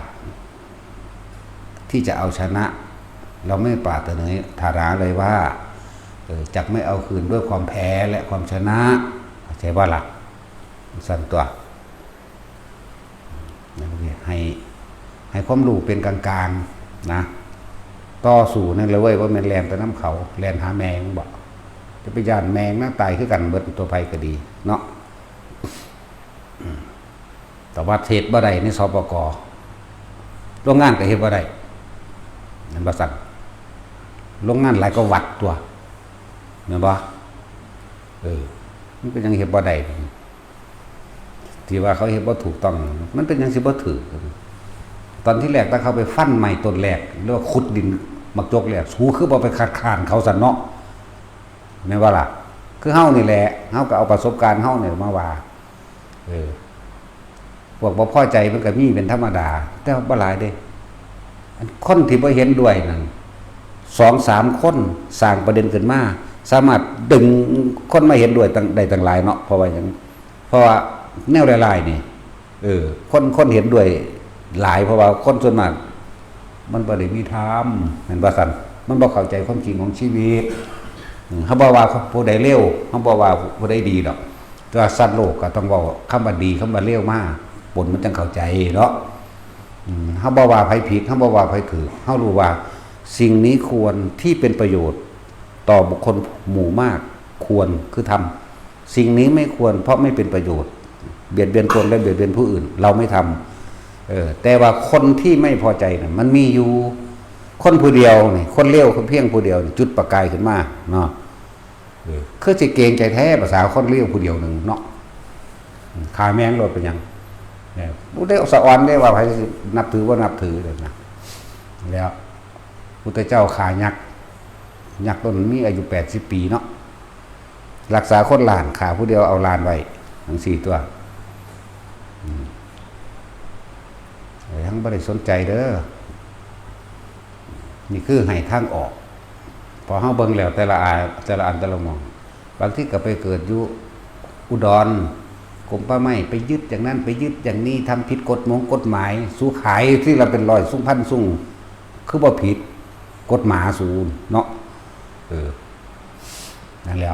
ที่จะเอาชนะ เราไม่ปรารถนาเลยว่า เออ จักไม่เอาคืนด้วยความแพ้และความชนะ เข้าใจบ่ล่ะ สั่นตัว ให้ ให้ความรู้เป็นกลางๆ นะ ต่อสู้นั่นเลยเว้ย บ่แม่นแล่นไปนำเขา แล่นหาแม่มึงบ่ จะไปย้านแม่มึงนะ ตายคือกันเบิด ตัวไผก็ดีเนาะ แต่ว่าเฮ็ดบ่ได้ใน สปก โรงงานก็เฮ็ดบ่ได้ แม่นบ่ซั่น โรงงานหลายกว่าวัดตัว แม่นบ่ เออ มันก็ยังเฮ็ดบ่ได้ ที่ว่าเขาเฮ็ดบ่ถูกต้อง มันเป็นหยังสิบ่ถูก ตอนที่แรกถ้าเขาไปฟันไม้ต้นแรก หรือว่าขุดดินหมากจกแรก สูคือบ่ไปคัดค้านเขาซั่นเนาะ แม่นบ่ล่ะ คือเฮานี่แหละ เฮาก็เอาประสบการณ์เฮานี่มาว่า เออ พวกบ่พอใจมันก็มีเป็นธรรมดา แต่ว่าบ่หลายเด้ อันคนที่บ่เห็นด้วยนั่น สองสามคนสร้างประเด็นขึ้นมา สามารถดึงคนมาเห็นด้วยตั้ง ได้ตั้งหลายเนาะ เพราะว่าหยัง เพราะว่าแนวร้ายๆนี่ เออ คน คนเห็นด้วยหลาย เพราะว่าคนส่วนมาก มันบ่ได้มีธรรม แม่นบ่ซั่น มันบ่เข้าใจความจริงของชีวิต อืม เฮาบ่ว่าผู้ใดเลว เฮาบ่ว่าผู้ใดดีดอก แต่ว่าสัตว์โลกก็ต้องเว้าคำว่าดี คำว่าเลวมาปนมันจั่งเข้าใจเนาะ อืม เฮาบ่ว่าไผผิด เฮาบ่ว่าไผถูก เฮารู้ว่าสิ่งนี้ควร ที่เป็นประโยชน์ต่อบุคคลหมู่มาก ควร คือธรรม สิ่งนี้ไม่ควร เพราะไม่เป็นประโยชน์ เบียดเบียนตนและเบียดเบียนผู้อื่น เราไม่ทำ เออ แต่ว่าคนที่ไม่พอใจน่ะ มันมีอยู่ คนผู้เดียวนี่ คนเลวเพียงผู้เดียวนี่ จุดประกายขึ้นมาเนาะ เออ คือสิเกรงใจแท้ ภาษาคนเลวผู้เดียวหนึ่งเนาะ อืม ฆ่าแม่งโลดเป็นหยัง เนี่ย บ่ได้สะออนเด้ว่าไผสินับถือบ่นับถือเลยนะ แล้วพุทธเจ้าฆ่ายักษ์ ยักษ์ต้นมีอายุแปดสิบปีเนาะ รักษาคนล้าน ฆ่าผู้เดียวเอาล้านไว้ จั่งซี้ตัว อืม เอ้ย ยังบ่ได้สนใจเด้อ นี่คือให้ทางออก พอเฮาเบิ่งแล้วแต่ละอา แต่ละอันแต่ละหม่อง บางทีก็ไปเกิดอยู่อุดร กรมป่าไม้ไปยึดอย่างนั้น ไปยึดอย่างนี้ ทำผิดกฎหมงกฎหมาย สูขายที่ละเป็นร้อยซุ่งพันซุ่ง คือบ่ผิดกฎหมายสูเนาะ เออ นั่นแหละ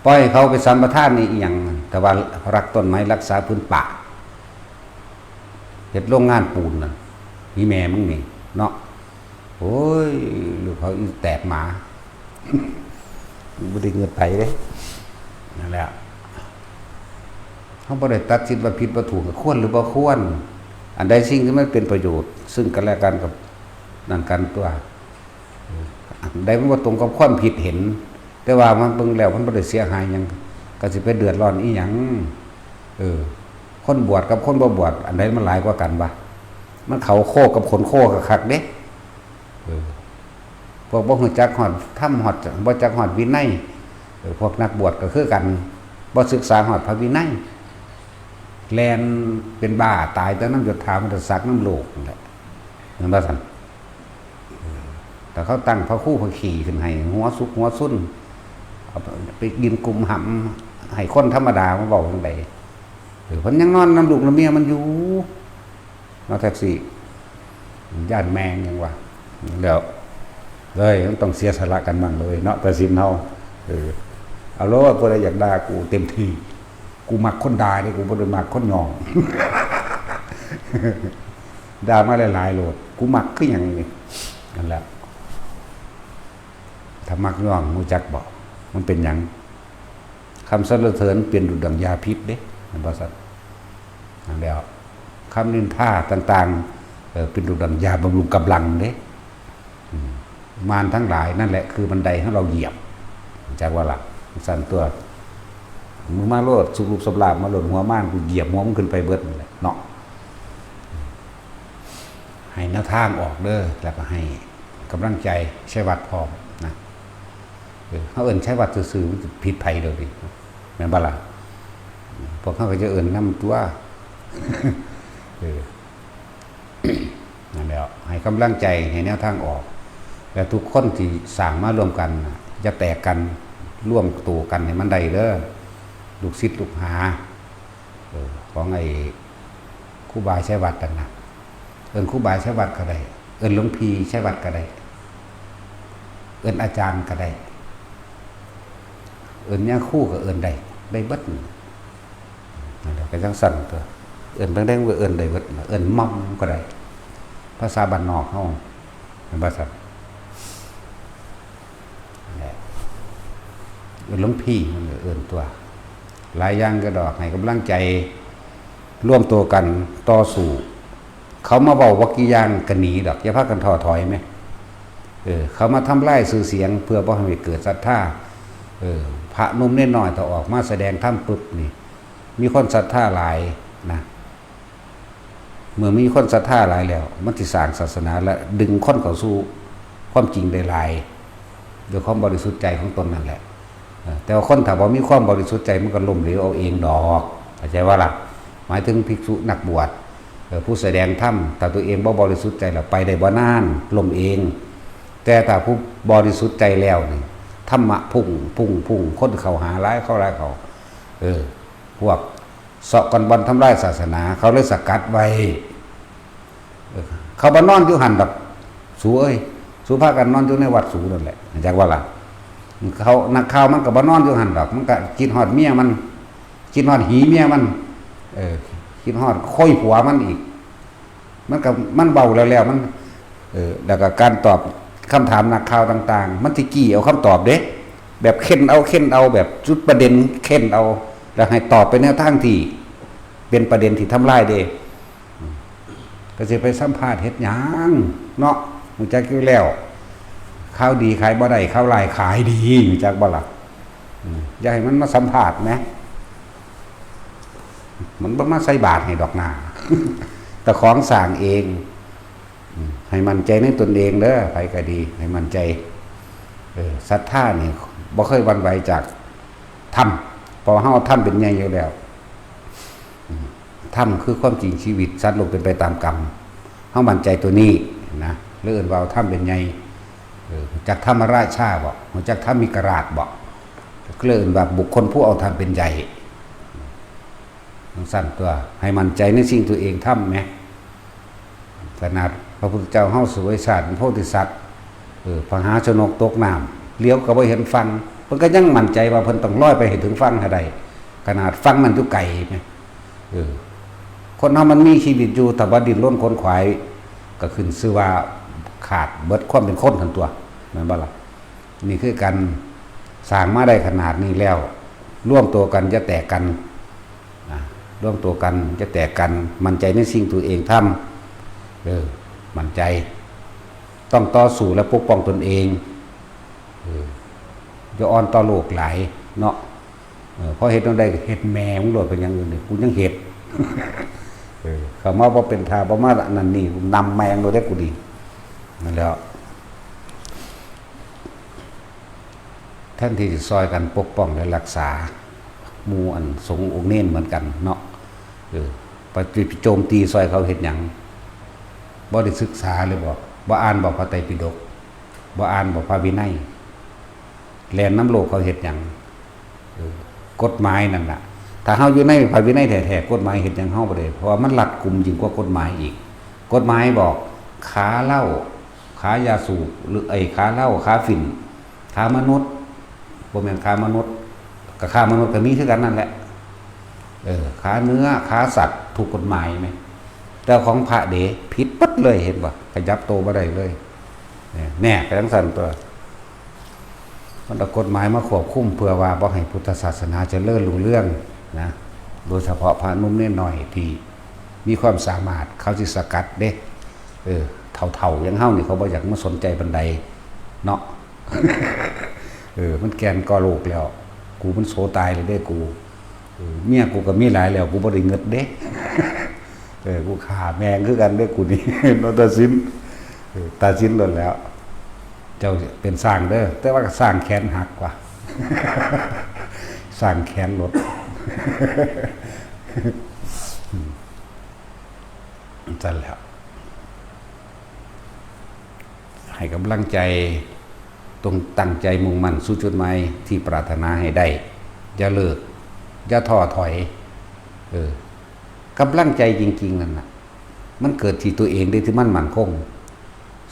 ปล่อยเขาไปสัมปทานนี่อีหยัง แต่ว่ารักต้นไม้รักษาพื้นป่า เฮ็ดโรงงานปูนน่ะ อีแม่มึงนี่เนาะ โอ้ย ลูกเขาอีแตกหมา บ่ได้เงินไปเด้ นั่นแหละ เฮาบ่ได้ตัดสินว่าผิดบ่ถูก ควรหรือบ่ควร อันใดสิ่งที่มันเป็นประโยชน์ ซึ่งกันและกันกับนั่นกันตัว อันใดมันบ่ตรงกับความคิดเห็น แต่ว่ามันเบิ่งแล้วมันบ่ได้เสียหายหยัง ก็สิไปเดือดร้อนอีหยัง เออ คนบวชกับคนบ่บวช อันใดมันหลายกว่ากันวะ มันเข้าโคกับขนโคคักๆเด้ เออ พวกบ่ฮู้จักฮอดธรรมฮอด บ่จักฮอดวินัย เออ พวกนักบวชก็คือกัน บ่ศึกษาฮอดพระวินัย แล่นเป็นบ้าตายแต่นำยศถาบรรดาศักดิ์นำโลกนั่นแหละ แม่นบ่ซั่น? เออ แต่เขาตั้งพระครูพระขี่ขึ้นให้ หัวสุกหัวซุน เอาไปกินกุมหำ ให้คนธรรมดามาเว้าจั่งใด เออ เพิ่นยังนอนนำลูกนำเมียมันอยู่ เนาะ แท็กซี่ ย่านแม่งยังว่า แล้ว เลยมันต้องเสียสละกันบ้างเลยเนาะ แต่ศีลเฮา เออ เอาโลด ผู้ใดอยากด่ากูเต็มที่ กูมักคนด่าเด้ กูบ่ได้มักคนย่อง ด่ามาหลายๆโลด กูมักคือหยังนี่ นั่นแหละ ถ้ามักย่องรู้จักบ่ มันเป็นหยัง คำสรรเสริญเป็นดุจดั่งยาพิษเด้ แม่นบ่ซั่น? นั่นแหล้ว คำนินทาต่างๆ เอ่อ เป็นดุจดั่งยาบำรุงกำลังเด้ อืม มารทั้งหลายนั่นแหละคือบันไดให้เราเหยียบ รู้จักบ่ล่ะ ซั่นตัว มึงมาโลด สุบๆ สำราบมาโลด หัวมาร กูเหยียบหัวมึงขึ้นไปเบิดนั่นแหละเนาะ ให้แนวทางออกเด้อ แล้วก็ให้กำลังใจชัยวัฒน์พร้อมนะ เออ เฮาเอิ้นชัยวัฒน์ซื่อๆ มันสิผิดไผเด้อนี่ แม่นบ่ล่ะ? พวกเฮาก็จะเอิ้นนำตัว เออ นั่นแหละ ให้กำลังใจ ให้แนวทางออก และทุกคนที่สร้างมาร่วมกันน่ะ อย่าแตกกัน ร่วมตัวกันให้มันได้เด้อ ลูกศิษย์ลูกหา เออ ของไอ้ครูบาชัยวัฒน์นั่นน่ะ เอิ้นครูบาชัยวัฒน์ก็ได้ เอิ้นหลวงพี่ชัยวัฒน์ก็ได้ เอิ้นอาจารย์ก็ได้ เอิ้นยาครูก็เอิ้นได้ ได้เบิดนั่นแหละ ก็จั่งซั่นตัว เอิ้นแดงๆ ก็เอิ้นได้เบิด เอิ้นม่อมก็ได้ ภาษาบ้านนอกเฮา แม่นบ่ซั่น? นั่นแหละ เอิ้นหลวงพี่ มันก็เอิ้นตัว หลายอย่างก็ดอก ให้กำลังใจ รวมตัวกันต่อสู้ เขามาเว้าบ่กี่อย่างก็หนีดอก อย่าพากันท้อถอยแหม เออ เขามาทำลายชื่อเสียงเพื่อบ่ให้เกิดศรัทธา เออ พระหนุ่มเณรน้อยถ้าออกมาแสดงธรรมปุ๊บนี่ มีคนศรัทธาหลายนะ เมื่อมีคนศรัทธาหลายแล้ว มันสิสร้างศาสนาและดึงคนเข้าสู่ความจริงได้หลาย ด้วยความบริสุทธิ์ใจของตนนั่นแหละ เออ แต่ว่าคนถ้าบ่มีความบริสุทธิ์ใจมันก็ล้มเหลวเอาเองดอก เข้าใจบ่ล่ะ? หมายถึงภิกษุนักบวช เออ ผู้แสดงธรรม ถ้าตัวเองบ่บริสุทธิ์ใจแล้วไปได้บ่นาน ล้มเอง แต่ถ้าผู้บริสุทธิ์ใจแล้วนี่ ธรรมะพุ่ง พุ่ง พุ่ง คนเข้าหาหลาย เข้าหลายเข้า เออ พวกเซาะก้อนบ่อนทำลายศาสนา เขาเลยสกัดไว้ เออ เขาบ่นอนอยู่หั่นดอก สูเอ้ย สูพากันนอนอยู่ในวัดสูนั่นแหละ จักว่าล่ะ เขา นักข่าวมันก็บ่นอนอยู่หั่นดอก มันก็คิดฮอดเมียมัน คิดฮอดหีเมียมัน เออ คิดฮอดโคยผัวมันอีก มันก็ มันเว้าแล้วแล้วมัน เออ แล้วก็การตอบคำถามนักข่าวต่างๆ มันสิจี้เอาคำตอบเด้ แบบเค้นเอา เค้นเอา แบบจุดประเด็น เค้นเอา แล้วให้ตอบไปแนวทางที่เป็นประเด็นที่ทำลายเด้ อืม ก็สิไปสัมภาษณ์เฮ็ดหยังเนาะ รู้จักอยู่แล้ว ข่าวดีขายบ่ได้ ข่าวร้ายขายดี รู้จักบ่ล่ะ? อืม อย่าให้มันมาสัมภาษณ์แหม มันบ่มาใส่บาตรให้ดอกนา แต่ของสร้างเอง อืม ให้มั่นใจในตนเองเด้อ ไผก็ดี ให้มั่นใจ เออ ศรัทธานี่บ่เคยหวั่นไหวจากธรรม เพราะว่าเฮาเอาธรรมเป็นใหญ่อยู่แล้ว อืม ธรรมคือความจริงชีวิต สัตว์โลกเป็นไปตามกรรม เฮามั่นใจตัวนี้นะ เลยเอิ้นว่าเอาธรรมเป็นใหญ่ เออ รู้จักธรรมราชาบ่ รู้จักธรรมิกราชบ่ ก็เลยเอิ้นว่าบุคคลผู้เอาธรรมเป็นใหญ่ จั่งซั่นตัว ให้มั่นใจในสิ่งตัวเองทำแหม ขนาดพระพุทธเจ้าเฮาเสวยชาติเป็นโพธิสัตว์ เออ พระมหาชนกตกน้ำ เหลียวก็บ่เห็นฝั่ง เพิ่นก็ยังมั่นใจว่าเพิ่นต้องลอยไปให้ถึงฝั่งให้ได้ ขนาดฝั่งมันอยู่ไกลแหม เออ คนเฮามันมีชีวิตอยู่ ถ้าบ่ดิ้นรนขวนขวาย ก็ขึ้นชื่อว่าขาดเบิดความเป็นคนหั่นตัว แม่นบ่ล่ะ? นี่คือการสร้างมาได้ขนาดนี้แล้ว รวมตัวกันอย่าแตกกัน อ่ะ รวมตัวกันอย่าแตกกัน มั่นใจในสิ่งตัวเองทำ เออ มั่นใจ ต้องต่อสู้และปกป้องตนเอง เออ อย่าอ่อนต่อโลกหลายเนาะ เออ พอเฮ็ดแนวใดก็เฮ็ดแม่มึงโลด เป็นอย่างอื่นนี่ กูยังเฮ็ด เออ เข้ามาบ่เป็นท่า บ่มานั่นนี่ นำแม่งโลดเด้อกูนี่ นั่นแหล้ว แทนที่จะซอยกันปกป้องและรักษาหมู่อันสงฆ์องค์เณรเหมือนกันเนาะ เออ ไป ไปโจมตีซอยเขาเฮ็ดหยัง บ่ได้ศึกษาเลยบ่ บ่อ่านบ่พระไตรปิฎก บ่อ่านบ่พระวินัย แล่นนำโลกเขาเฮ็ดหยัง เออ กฎหมายนั่นน่ะ ถ้าเฮาอยู่ในพระวินัยแท้ๆ กฎหมายเฮ็ดหยังเฮาบ่ได้ เพราะว่ามันรัดกุมยิ่งกว่ากฎหมายอีก กฎหมายบอก ขาเหล้า ขายาสูบ หรือไอ้ขาเหล้า ขาฝิ่น ขามนุษย์ บ่แม่นขามนุษย์ ก็ขามนุษย์ก็มีคือกันนั่นแหละ เออ ขาเนื้อ ขาสัตว์ ถูกกฎหมายไหม แต่ของพระเด๋ ผิดปั๊ดเลย เห็นบ่ ขยับโตบ่ได้เลย เนี่ย แน่ ก็จั่งซั่นตัว มันเอากฎหมายมาควบคุมเพื่อว่าบ่ให้พุทธศาสนาเจริญรุ่งเรืองนะ โดยเฉพาะพระหนุ่มเณรน้อยที่มีความสามารถ เขาสิสกัดเด้ เออ เฒ่าๆ อย่างเฮานี่เขาบ่อยากมาสนใจปานใดเนาะ เออ มันแก่นก่อโลกแล้ว กูมันโสตายเลยเด้กู เออ เมียกูก็มีหลายแล้ว กูบ่ได้เงิดเด้ เออ กูฆ่าแม่งคือกันเด้กูนี่ เนาะ ตัดสิน เออ ตัดสินโลดแล้ว เจ้าเป็นช้างเด้อ แต่ว่าช้างแขนหักว่ะ ช้างแขนหลุด ซั่นแหล้ว ให้กำลังใจ ต้องตั้งใจมุ่งมั่นสู่จุดหมายที่ปรารถนาให้ได้ อย่าเลิก อย่าท้อถอย เออ กำลังใจจริงๆ นั่นน่ะ มันเกิดที่ตัวเองเด้ ที่มันมั่นคง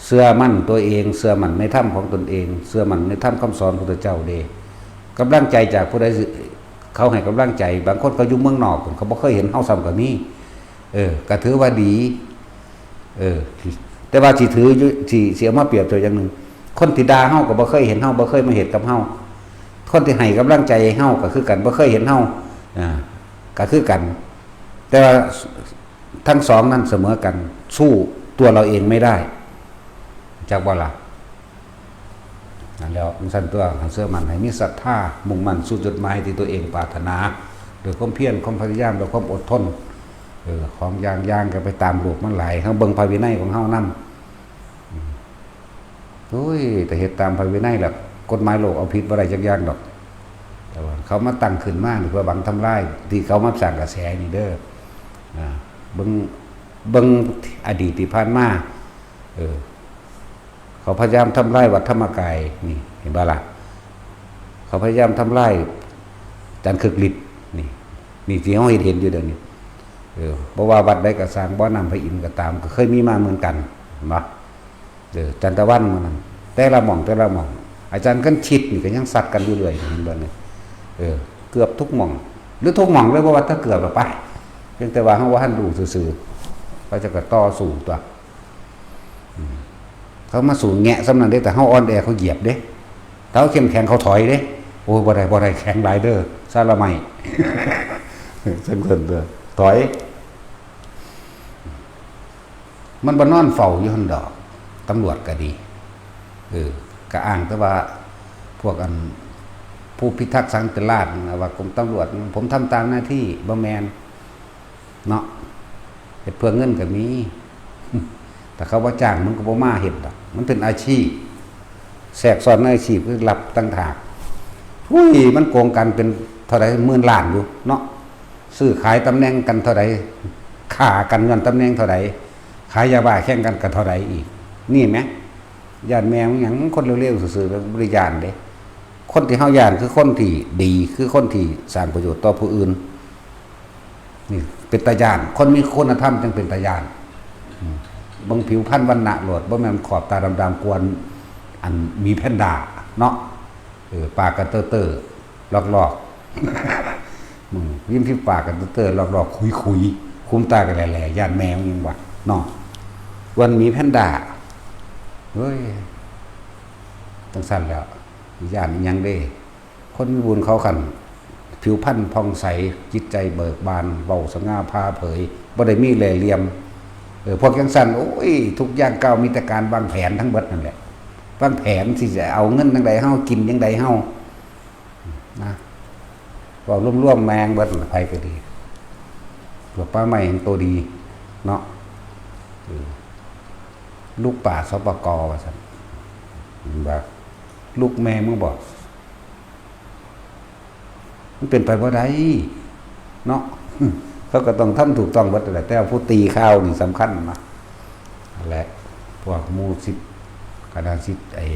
เชื่อมั่นตัวเอง เชื่อมั่นในธรรมของตนเอง เชื่อมั่นในธรรมคำสอนของพระพุทธเจ้าเด้ กำลังใจจากผู้ใดสิ เขาให้กำลังใจ บางคนเขาอยู่เมืองนอก เขาบ่เคยเห็นเฮาซ้ำก็มี เออ ก็ถือว่าดี เออ แต่ว่าสิถืออยู่ สิ สิเอามาเปรียบเทียบอย่างหนึ่ง คนที่ด่าเฮาก็บ่เคยเห็นเฮา บ่เคยมาเฮ็ดกับเฮา คนที่ให้กำลังใจเฮาก็คือกัน บ่เคยเห็นเฮา อ่า ก็คือกัน แต่ว่าทั้งสองนั้นเสมอกัน สู้ตัวเราเองไม่ได้ จักบ่ล่ะ นั่นแหล้ว จั่งซั่นตัว เชื่อมั่นให้มีศรัทธา มุ่งมั่นสู่จุดหมายที่ตัวเองปรารถนา ด้วยความเพียร ความพยายาม ด้วยความอดทน เออ ของอย่างๆ ก็ไปตามโลกมันหลาย เฮาเบิ่งพระวินัยของเฮานำ อืม โอ้ย แต่เฮ็ดตามพระวินัยล่ะ กฎหมายโลกเอาผิดบ่ได้จักอย่างดอก แต่ว่าเขามาตั้งขึ้นมานี่เพื่อหวังทำลาย ที่เขามาสร้างกระแสนี่เด้อ อ่า เบิ่ง เบิ่งอดีตที่ผ่านมา เออ เขาพยายามทำลายวัดธรรมกาย นี่ เห็นบ่ล่ะ เขาพยายามทำลายอาจารย์คึกฤทธิ์ นี่ นี่ที่เฮาเห็น เห็นอยู่เดี๋ยวนี้ เออ บ่ว่าวัดใดก็ซ่าง บ่อน้ำพระอินทร์ก็ตาม ก็เคยมีมาเหมือนกัน เห็นบ่ เออ จันทวันมื้อนั้น แต่ละหม่อง แต่ละหม่อง อาจารย์คันชิตนี่ก็ยังซัดกันอยู่เรื่อย เห็นบ่นี่ เออ เกือบทุกหม่อง หรือทุกหม่องเลย บ่ว่าแต่เกือบหรอกปะ เพียงแต่ว่าเฮาบ่ทันรู้ซื่อๆ เขาเจ้าก็ต่อสู้ตัว อืม เขามาสู้แงะส่ำนั้นเด้ แต่เฮาอ่อนแอเขาเหยียบเด้ ถ้าเฮาเข้มแข็งเขาถอยเด้ โอ้ย บ่ได้ บ่ได้ แข็งหลายเด้อ ซาลาไม้ จั่งซั่นเด้อ ถอย มันบ่นอนเฝ้าอยู่หั่นดอก ตำรวจก็ดี เออ ก็อ้างแต่ว่าพวกอัน ผู้พิทักษ์สันติราษฎร์นะ ว่ากรมตำรวจ ผมทำตามหน้าที่ บ่แม่นเนาะ เฮ็ดเพื่อเงินก็มี แต่เขาบ่จ้างมึงก็บ่มาเฮ็ดดอก มันเป็นอาชีพ แทรกซ้อนในอาชีพคือรับต่างหาก หุ้ย มันโกงกันเป็นเท่าใด หมื่นล้านอยู่เนาะ ซื้อขายตำแหน่งกันเท่าใด ฆ่ากันย้อนตำแหน่งเท่าใด ขายยาบ้าแข่งกันก็เท่าใดอีก นี่แหม ย้านแม่งหยัง คนเลวๆซื่อๆ บ่ได้ย้านเด้ คนที่เฮาย้านคือคนที่ดี คือคนที่สร้างประโยชน์ต่อผู้อื่น นี่เป็นตาย้าน คนมีคุณธรรมจั่งเป็นตาย้าน อืม เบิ่งผิวพรรณวรรณะโลด บ่แม่นขอบตาดำๆ กวน อันหมีแพนด้าเนาะ เออ ปากกะเตอร์ๆ ลอกๆ อืม ริมฝีปากกะเตอร์ๆ ลอกๆ ขุยๆ คุมตากะแหล่ๆ ย้านแมวยังวะเนาะ กวนหมีแพนด้า เฮ้ย จั่งซั่นแหล้ว ย้านอิหยังเด้ คนมีบุญเขาคัน ผิวพรรณผ่องใส จิตใจเบิกบาน เว้าสง่าผ่าเผย บ่ได้มีแหล่เหลี่ยม เออ พวกจั่งซั่น โอ้ย ทุกย่างก้าวมีแต่การวางแผนทั้งเบิดนั่นแหละ วางแผนสิจะเอาเงินจั่งใดเฮา กินจั่งใดเฮา นะ เว้ารวมๆ แม่งเบิดนั่นล่ะ ไผก็ดี พวกป่าไม้ยังโตดี เนาะ เออ ลูกป่า สปก ว่าซั่น เห็นบ่ ลูกแม่มึงบ่ มันเป็นไปบ่ได้เนาะ เขาก็ต้องทำถูกต้องหมดแหละ แต่ว่าผู้ตีข่าวนี่สำคัญนะ และพวกหมู่ศิษย์ คณะศิษย์ไอ้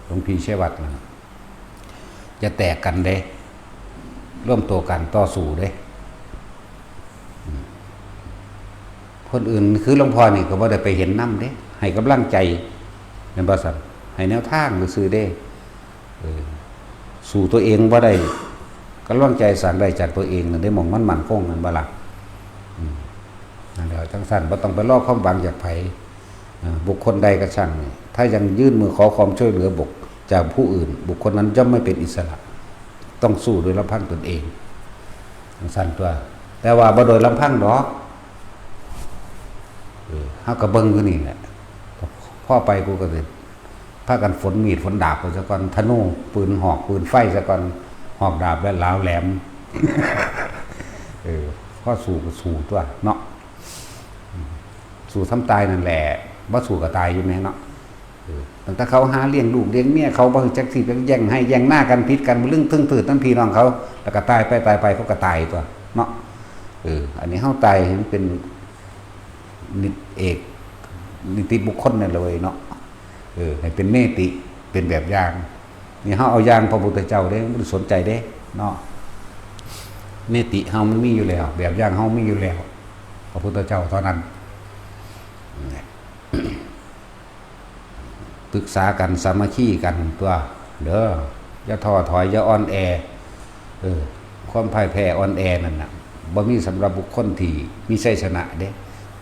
หลวงพี่ชัยวัฒน์นั่น จะแตกกันเด้ ร่วมตัวกันต่อสู้เด้ อืม คนอื่นคือหลวงพ่อนี่ก็บ่ได้ไปเห็นนำเด้ ให้กำลังใจ แม่นบ่ซั่น ให้แนวทางซื่อๆเด้ เออ สู้ตัวเองบ่ได้ กำลังใจสร้างได้จากตัวเองนั่นเด้ หม่องมันมั่นคงนั่นบ่ล่ะ อืม นั่นแหละ จั่งซั่นบ่ต้องไปรอความหวังจากไผ อ่า บุคคลใดก็ช่าง ถ้ายังยื่นมือขอความช่วยเหลือบุค จากผู้อื่น บุคคลนั้นย่อมไม่เป็นอิสระ ต้องสู้โดยลำพังตนเอง จั่งซั่นตัว แต่ว่าบ่โดยลำพังดอก เออ เฮาก็เบิ่งอยู่นี่แหละ พอไปกูก็สิพากันฝนมีดฝนดาบไปซะก่อน ธนู ปืนหอก ปืนไฟซะก่อน หอกดาบและหลาวแหลม เออ พอสู้ก็สู้ตัวเนาะ สู้ส่ำตายนั่นแหละ บ่สู้ก็ตายอยู่แหมเนาะ เออ ตั้งแต่เขาหาเลี้ยงลูกเลี้ยงเมีย เขาบ่รู้จักสิไปแย่งไฮ่แย่งนากัน ผิดกัน บ่ลึงตึงถืดนำพี่น้องเขา แล้วก็ตายไป ตายไป เขาก็ตายตัวเนาะ เออ อันนี้เฮาตายให้มันเป็นนิตเอก นิติบุคคลนั่นเลยเนาะ เออ ให้เป็นเนติ เป็นแบบอย่าง นี่เฮาเอาอย่างพระพุทธเจ้าเด้ บ่ได้สนใจเด้เนาะ เนติเฮามันมีอยู่แล้ว แบบอย่างเฮามีอยู่แล้ว พระพุทธเจ้าเท่านั้น ปรึกษากัน สามัคคีกันตัว เด้อ อย่าท้อถอย อย่าอ่อนแอ เออ ความพ่ายแพ้อ่อนแอนั่นน่ะ บ่มีสำหรับบุคคลที่มีชัยชนะเด้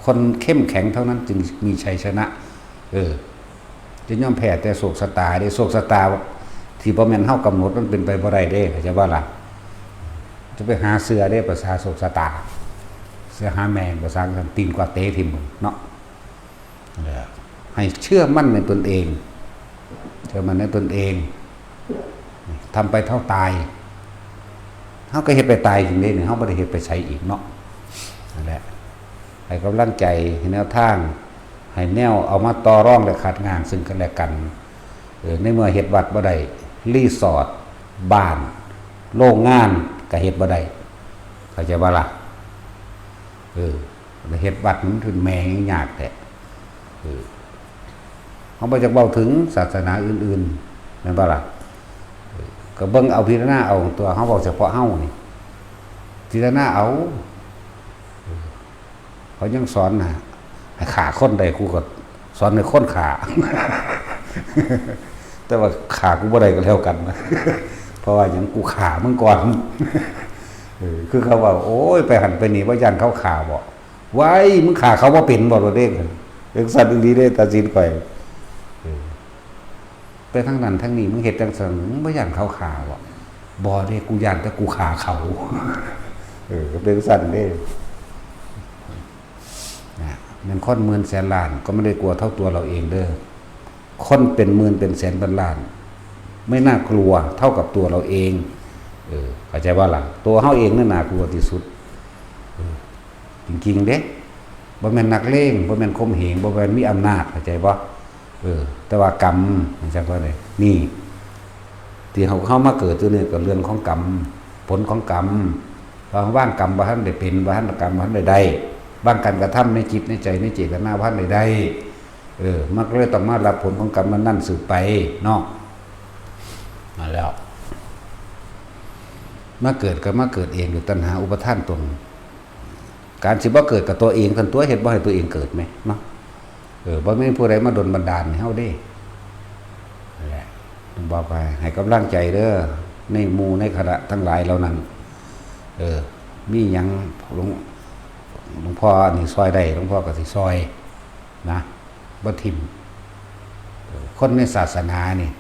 คนเข้มแข็งเท่านั้นจึงมีชัยชนะ เออ จะยอมแพ้แต่โชคชะตาเด้ โชคชะตาที่บ่แม่นเฮากำหนดมันเป็นไปบ่ได้เด้ เข้าใจบ่ล่ะ จะไปหาเชื่อเด้ ภาษาโชคชะตา เชื่อหาแม่น ภาษาอังกฤษ ตีนกวาดเตะทิ่มเนาะ เออ ให้เชื่อมั่นในตนเอง เชื่อมั่นในตนเอง ทำไปเท่าตาย เฮาก็เฮ็ดไปตายจริงเด้นี่ เฮาบ่ได้เฮ็ดไปไสอีกเนาะ นั่นแหละ ให้กำลังใจ ให้แนวทาง ให้แนวเอามาต่อรองและคัดงานซึ่งกันและกัน เออ ในเมื่อเฮ็ดวัดบ่ได้ รีสอร์ท บ้าน โรงงานก็เฮ็ดบ่ได้ เข้าใจบ่ล่ะ เออ เฮ็ดวัดมันเป็นแม่งยากแท้ เออ เฮาบ่จักเว้าถึงศาสนาอื่นๆ แม่นบ่ล่ะ เออ ก็เบิ่งเอา พิจารณาเอาตัว เฮาเว้าเฉพาะเฮานี่ พิจารณาเอา เออ เขายังสอนนะ ให้ฆ่าคนได้ กูก็สอนให้คนฆ่า แต่ว่าฆ่ากูบ่ได้ก็แล้วกันนะ เพราะว่าหยัง กูฆ่ามึงก่อน เออ คือเขาว่า โอ้ย ไปหั่นไปนี่ บ่ย้านเขาฆ่าบ่ ว้าย มึงฆ่าเขาบ่เป็นบ่ โลดเด้ จั่งซั่นอีหลีเด้ ตัดสินข่อย เออ ไปทางนั้นทางนี้ มึงเฮ็ดจั่งซั่น มึงบ่ย้านเขาฆ่าบ่ บ่เด้ กูย้านแต่กูฆ่าเขา เออ เป็นจั่งซั่นเด้ นะ แม่นคนหมื่นแสนล้าน ก็ไม่ได้กลัวเท่าตัวเราเองเด้อ คนเป็นหมื่นเป็นแสนเป็นล้าน ไม่น่ากลัวเท่ากับตัวเราเอง เออ เข้าใจบ่ล่ะ ตัวเฮาเองนั่นน่ากลัวที่สุด เออ จริงๆเด้ บ่แม่นนักเลง บ่แม่นข่มเหง บ่แม่นมีอำนาจ เข้าใจบ่ เออ แต่ว่ากรรม จั่งซั่นเด้ นี่ ที่เฮา เฮามาเกิดอยู่นี่ก็เรื่องของกรรม ผลของกรรม เฮาวางกรรมบ่ทันได้เป็น บ่ทันกรรมบ่ทันได้ได้ วางการกระทำในจิตในใจในเจตนาบ่ทันได้ได้ เออ มันก็เลยต้องมารับผลของกรรมนั้นๆสืบไปเนาะ มาแล้ว มาเกิดก็มาเกิดเอง ด้วยตัณหาอุปาทานตน การสิบ่เกิดกับตัวเอง คันตัวเฮ็ดบ่ให้ตัวเองเกิดแหมเนาะ เออ บ่มีผู้ใดมาดลบันดาลให้เฮาเด้ นั่นแหละ ต้องบอกว่าให้กำลังใจเด้อ ในหมู่ในคณะทั้งหลายเหล่านั้น เออ มีหยังหลวง หลวงพ่อนี่ซอยได้ หลวงพ่อก็สิซอยนะ บ่ถิ่ม เออ คนในศาสนานี่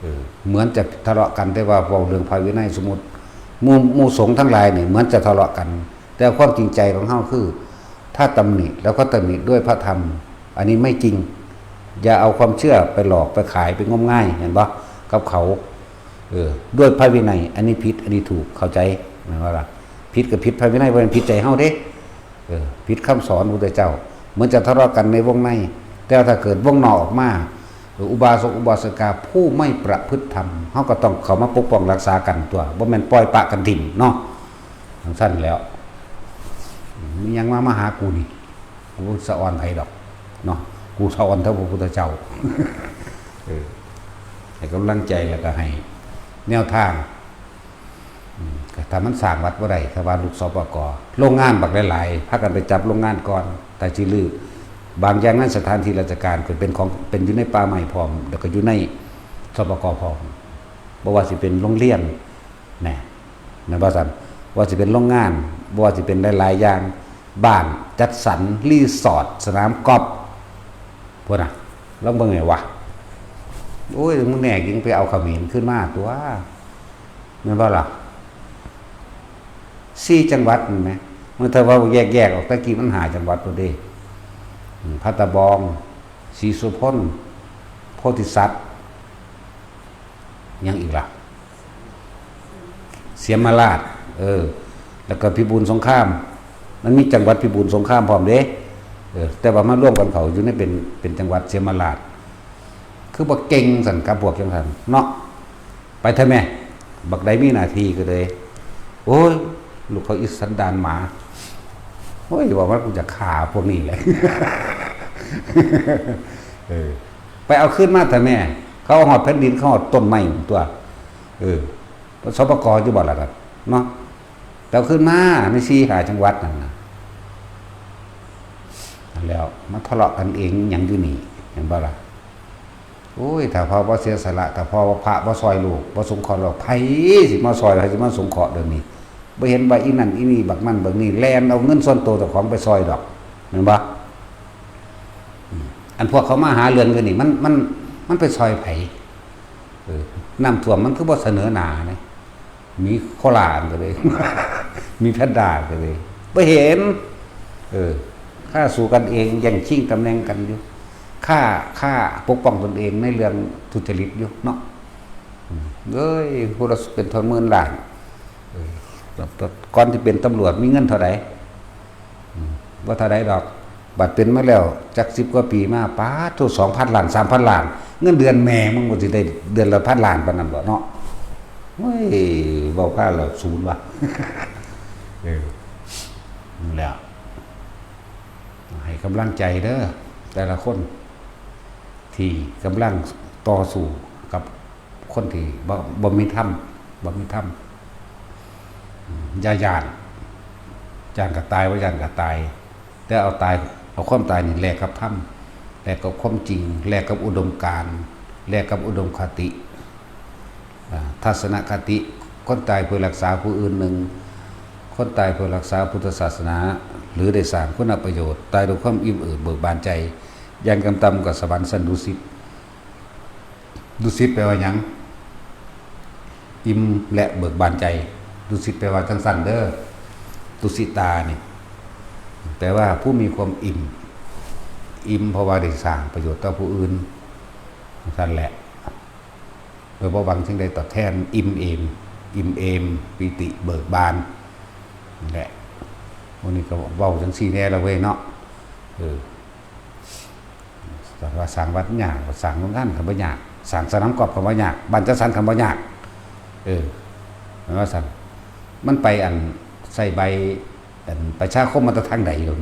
เออ เหมือนจะทะเลาะกัน แต่ว่าเว้าเรื่องพระวินัย สมมุติ หมู่ หมู่สงฆ์ทั้งหลายนี่เหมือนจะทะเลาะกัน แต่ความจริงใจของเฮาคือ ถ้าตำหนิแล้วก็ตำหนิด้วยพระธรรม อันนี้ไม่จริง อย่าเอาความเชื่อไปหลอกไปขายไปงมงาย เห็นบ่ กับเขา เออ ด้วยพระวินัย อันนี้ผิด อันนี้ถูก เข้าใจ แม่นบ่ล่ะ ผิดก็ผิดพระวินัย บ่แม่นผิดใจเฮาเด้ เออ ผิดคำสอนพระพุทธเจ้า เหมือนจะทะเลาะกันในวงใน แต่ถ้าเกิดวงนอกออกมา เออ อุบาสกอุบาสิกาผู้ไม่ประพฤติธรรม เฮาก็ต้องเข้ามาปกป้องรักษากันตัว บ่แม่นปล่อยปะกันถิ่มเนาะ จั่งซั่นแหล้ว มีหยังมามาหากูนี่ กูสะออนไผดอกเนาะ กูสะออนเท่าพระพุทธเจ้า เออ ให้กำลังใจแล้วก็ให้แนวทาง อืม ก็ถ้ามันสร้างวัดบ่ได้ ถ้าว่าลูก สปก โรงงานบักหลายๆ พากันไปจับโรงงานก่อน แต่สิรื้อ บางอย่างนั้นสถานที่ราชการก็เป็นของ เป็นอยู่ในป่าไม้พร้อม แล้วก็อยู่ใน สปก พร้อม บ่ว่าสิเป็นโรงเรียน แหน่ แม่นบ่ซั่น ว่าสิเป็นโรงงาน บ่ว่าสิเป็นหลายๆ อย่าง บ้านจัดสรร รีสอร์ท สนามกอล์ฟ พุ้นน่ะ ลองเบิ่งแหน่วะ โอ้ย มึงแน่จริงไปเอาเขมรขึ้นมาตัว แม่นบ่ล่ะ สี่จังหวัดแม่นบ่ มันถ้าว่าแยกๆ ออก แต่กี้มันห้าจังหวัดพุ้นเด้ อืม พัทบอง ศรีโสภณ โพธิสัตว์ หยังอีกล่ะ เสียมราช เออ แล้วก็พิบูลสงคราม มันมีจังหวัดพิบูลสงครามพร้อมเด้ เออ แต่ว่ามารวมกันเข้าอยู่ในเป็น เป็นจังหวัดเสียมราช คือบ่เก่งซั่นกับพวกจังซั่นเนาะ ไปเถอะแม่ บักใดมีหน้าที่ก็เลย โอ้ย ลูกเขาอีสันดานหมา โอ้ย ว่ามันกูจะฆ่าพวกนี้แหละ เออ ไปเอาขึ้นมาเถอะแม่ เขาเอาฮอดแผ่นดิน เขาฮอดต้นไม้ตัว เออ สปก อยู่บ่ล่ะครับ เนาะ ไปเอาขึ้นมาในสี่ห้าจังหวัดนั่นน่ะ แล้วมาทะเลาะกันเองหยังอยู่นี่ แม่นบ่ล่ะ โอ้ย ถ้าพ่อบ่เสียสละ ถ้าพ่อว่าพระบ่ซอยลูก บ่สงเคราะห์ลูก ไผสิมาซอย ไผสิมาสงเคราะห์เดี๋ยวนี้ บ่เห็นว่าอีนั่นอีนี่ บักนั่นบักนี่ แล่นเอาเงินส่วนตัวเจ้าของไปซอยดอก แม่นบ่ อืม อันพวกเขามาหาเรื่องอยู่นี่ มัน มัน มันไปซอยไผ เออ น้ำท่วมมันคือบ่เสนอหน้านะ มีโคราชก็เลย มีแพนด้าก็เลย บ่เห็น เออ ฆ่าสู้กันเอง แย่งชิงตำแหน่งกันอยู่ ฆ่า ฆ่าปกป้องตนเองในเรื่องทุจริตอยู่เนาะ อืม เอ้ย ผู้ละเป็นเท่าหมื่นล้าน เออ ก่อนที่เป็นตำรวจมีเงินเท่าใด อืม บ่เท่าใดดอก บัดเป็นมาแล้วจักสิบกว่าปีมา ป๊าดโธ่ สองพันล้าน สามพันล้าน เงินเดือนแม่มึงบ่สิได้เดือนละพันล้านปานนั้นบ่เนาะ เฮ้ย เว้าพาแล้วศูนย์ว่ะ เออ นั่นแหละ ให้กำลังใจเด้อ แต่ละคน ที่กำลังต่อสู้กับคนที่บ่ บ่มีธรรม บ่มีธรรม อืม อย่าย้าน ย้านก็ตาย บ่ย้านก็ตาย แต่เอาตาย เอาความตายนี่แลกกับธรรม แลกกับความจริง แลกกับอุดมการณ์ แลกกับอุดมคติ อ่า ทัศนคติ คนตายเพื่อรักษาผู้อื่นหนึ่ง คนตายเพื่อรักษาพุทธศาสนา หรือได้สร้างคุณประโยชน์ ตายด้วยความอิ่มเอิบเบิกบานใจ อย่างต่ำๆก็สวรรค์ชั้นดุสิต ดุสิตแปลว่าหยัง อิ่มและเบิกบานใจ ดุสิตแปลว่าจังซั่นเด้อ ตุสิตานี่ แปลว่าผู้มีความอิ่ม อิ่มเพราะว่าได้สร้างประโยชน์ต่อผู้อื่น จังซั่นแหละ โดยบ่หวังสิ่งใดตอบแทน อิ่มเอม อิ่มเอม ปีติเบิกบาน นั่นแหละ วันนี้ก็เว้าจังซี่แน่ละเว้ยเนาะ เออ แต่ว่าสร้างวัดยาก สร้างโรงงานก็บ่ยาก สร้างสนามกอล์ฟก็บ่ยาก บ้านจัดสรรก็บ่ยาก เออ แม่นว่าซั่น มันไปอันใส่ใบ อันประชาคมมาแต่ทางใดลง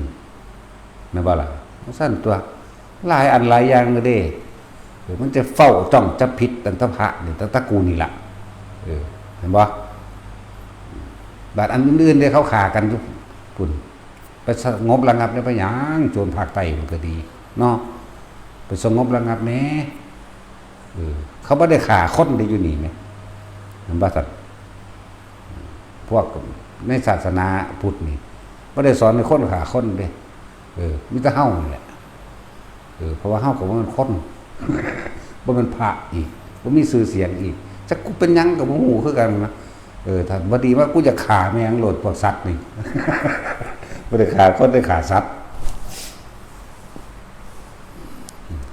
แม่นบ่ล่ะ ซั่นตัว หลายอันหลายอย่างเลยเด้ เออ มันจะเฝ้าจ้องจับผิดตั้งแต่พระนี่ ตั้งแต่กูนี่ล่ะ เออ เห็นบ่ บาดอันอื่นๆเด้ เขาฆ่ากันอยู่พุ้น ไปสงบระงับได้ไปหยัง โจรภาคใต้มันก็ดี เนาะ ไปสงบระงับแหน่ เออ เขาบ่ได้ฆ่าคนได้อยู่นี่แหม เห็นบ่ซั่น พวกในศาสนาพุทธนี่ บ่ได้สอนให้คนฆ่าคนเด้ เออ มีแต่เฮานี่แหละ เออ เพราะว่าเฮาก็บ่แม่นคน บ่แม่นพระอีก บ่มีชื่อเสียงอีก จักกูเป็นหยังก็บ่ฮู้คือกันนะ เออ ถ้าบ่ดีว่ากูจะฆ่าแม่งโลดพวกสัตว์นี่ บ่ได้ฆ่าคน ได้ฆ่าสัตว์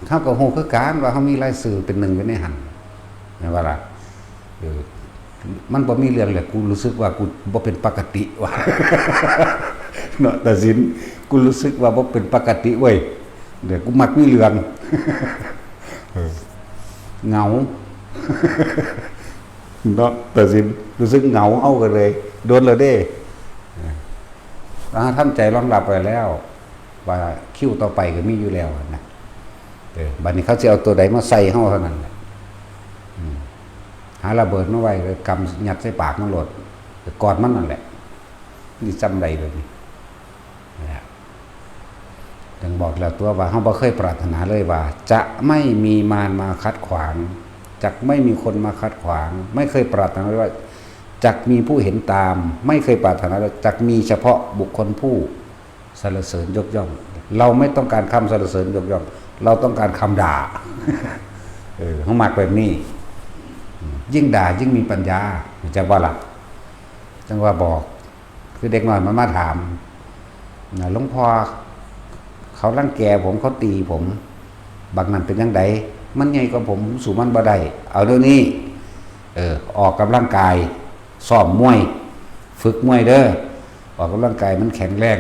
เฮาก็ฮู้คือกันว่าเฮามีรายชื่อเป็นหนึ่งอยู่ในหั่น แม่นบ่ล่ะ เออ มันบ่มีเรื่องแหละ กูรู้สึกว่ากูบ่เป็นปกติว่ะ เนาะ ตาสิน กูรู้สึกว่าบ่เป็นปกติเว้ย เดี๋ยวกูมักมีเรื่อง เออ เหงา เนาะ ตาสิน รู้สึกเหงา เฮาก็เลย โดนแล้วเด้ เราทำใจรองรับไว้แล้ว ว่าคิวต่อไปก็มีอยู่แล้วนะ เออ บัดนี้เขาสิเอาตัวใดมาใส่เฮาเท่านั้นแหละ อืม หาระเบิดมาไว้ กำยัดใส่ปากมันโลด กอดมันนั่นแหละ นี่จำได้เลยนี่ นะ ยังบอกแล้วตัวว่าเฮาบ่เคยปรารถนาเลยว่า จะไม่มีมารมาขัดขวาง จะไม่มีคนมาขัดขวาง ไม่เคยปรารถนาเลยว่า จะมีผู้เห็นตาม ไม่เคยปรารถนาเลย จะมีเฉพาะบุคคลผู้สรรเสริญยกย่อง เราไม่ต้องการคำสรรเสริญยกย่อง เราต้องการคำด่า เออ เฮามักแบบนี้ ยิ่งด่ายิ่งมีปัญญา รู้จักบ่ล่ะ จังว่าบอก คือเด็กน้อยมันมาถามนะ หลวงพ่อ เขารังแกผม เขาตีผม บักนั่นเป็นจั่งใด มันใหญ่กว่าผม สู้มันบ่ได้ เอาเดี๋ยวนี้ เออ ออกกำลังกาย ซ้อมมวย ฝึกมวยเด้อ ออกกำลังกายมันแข็งแรง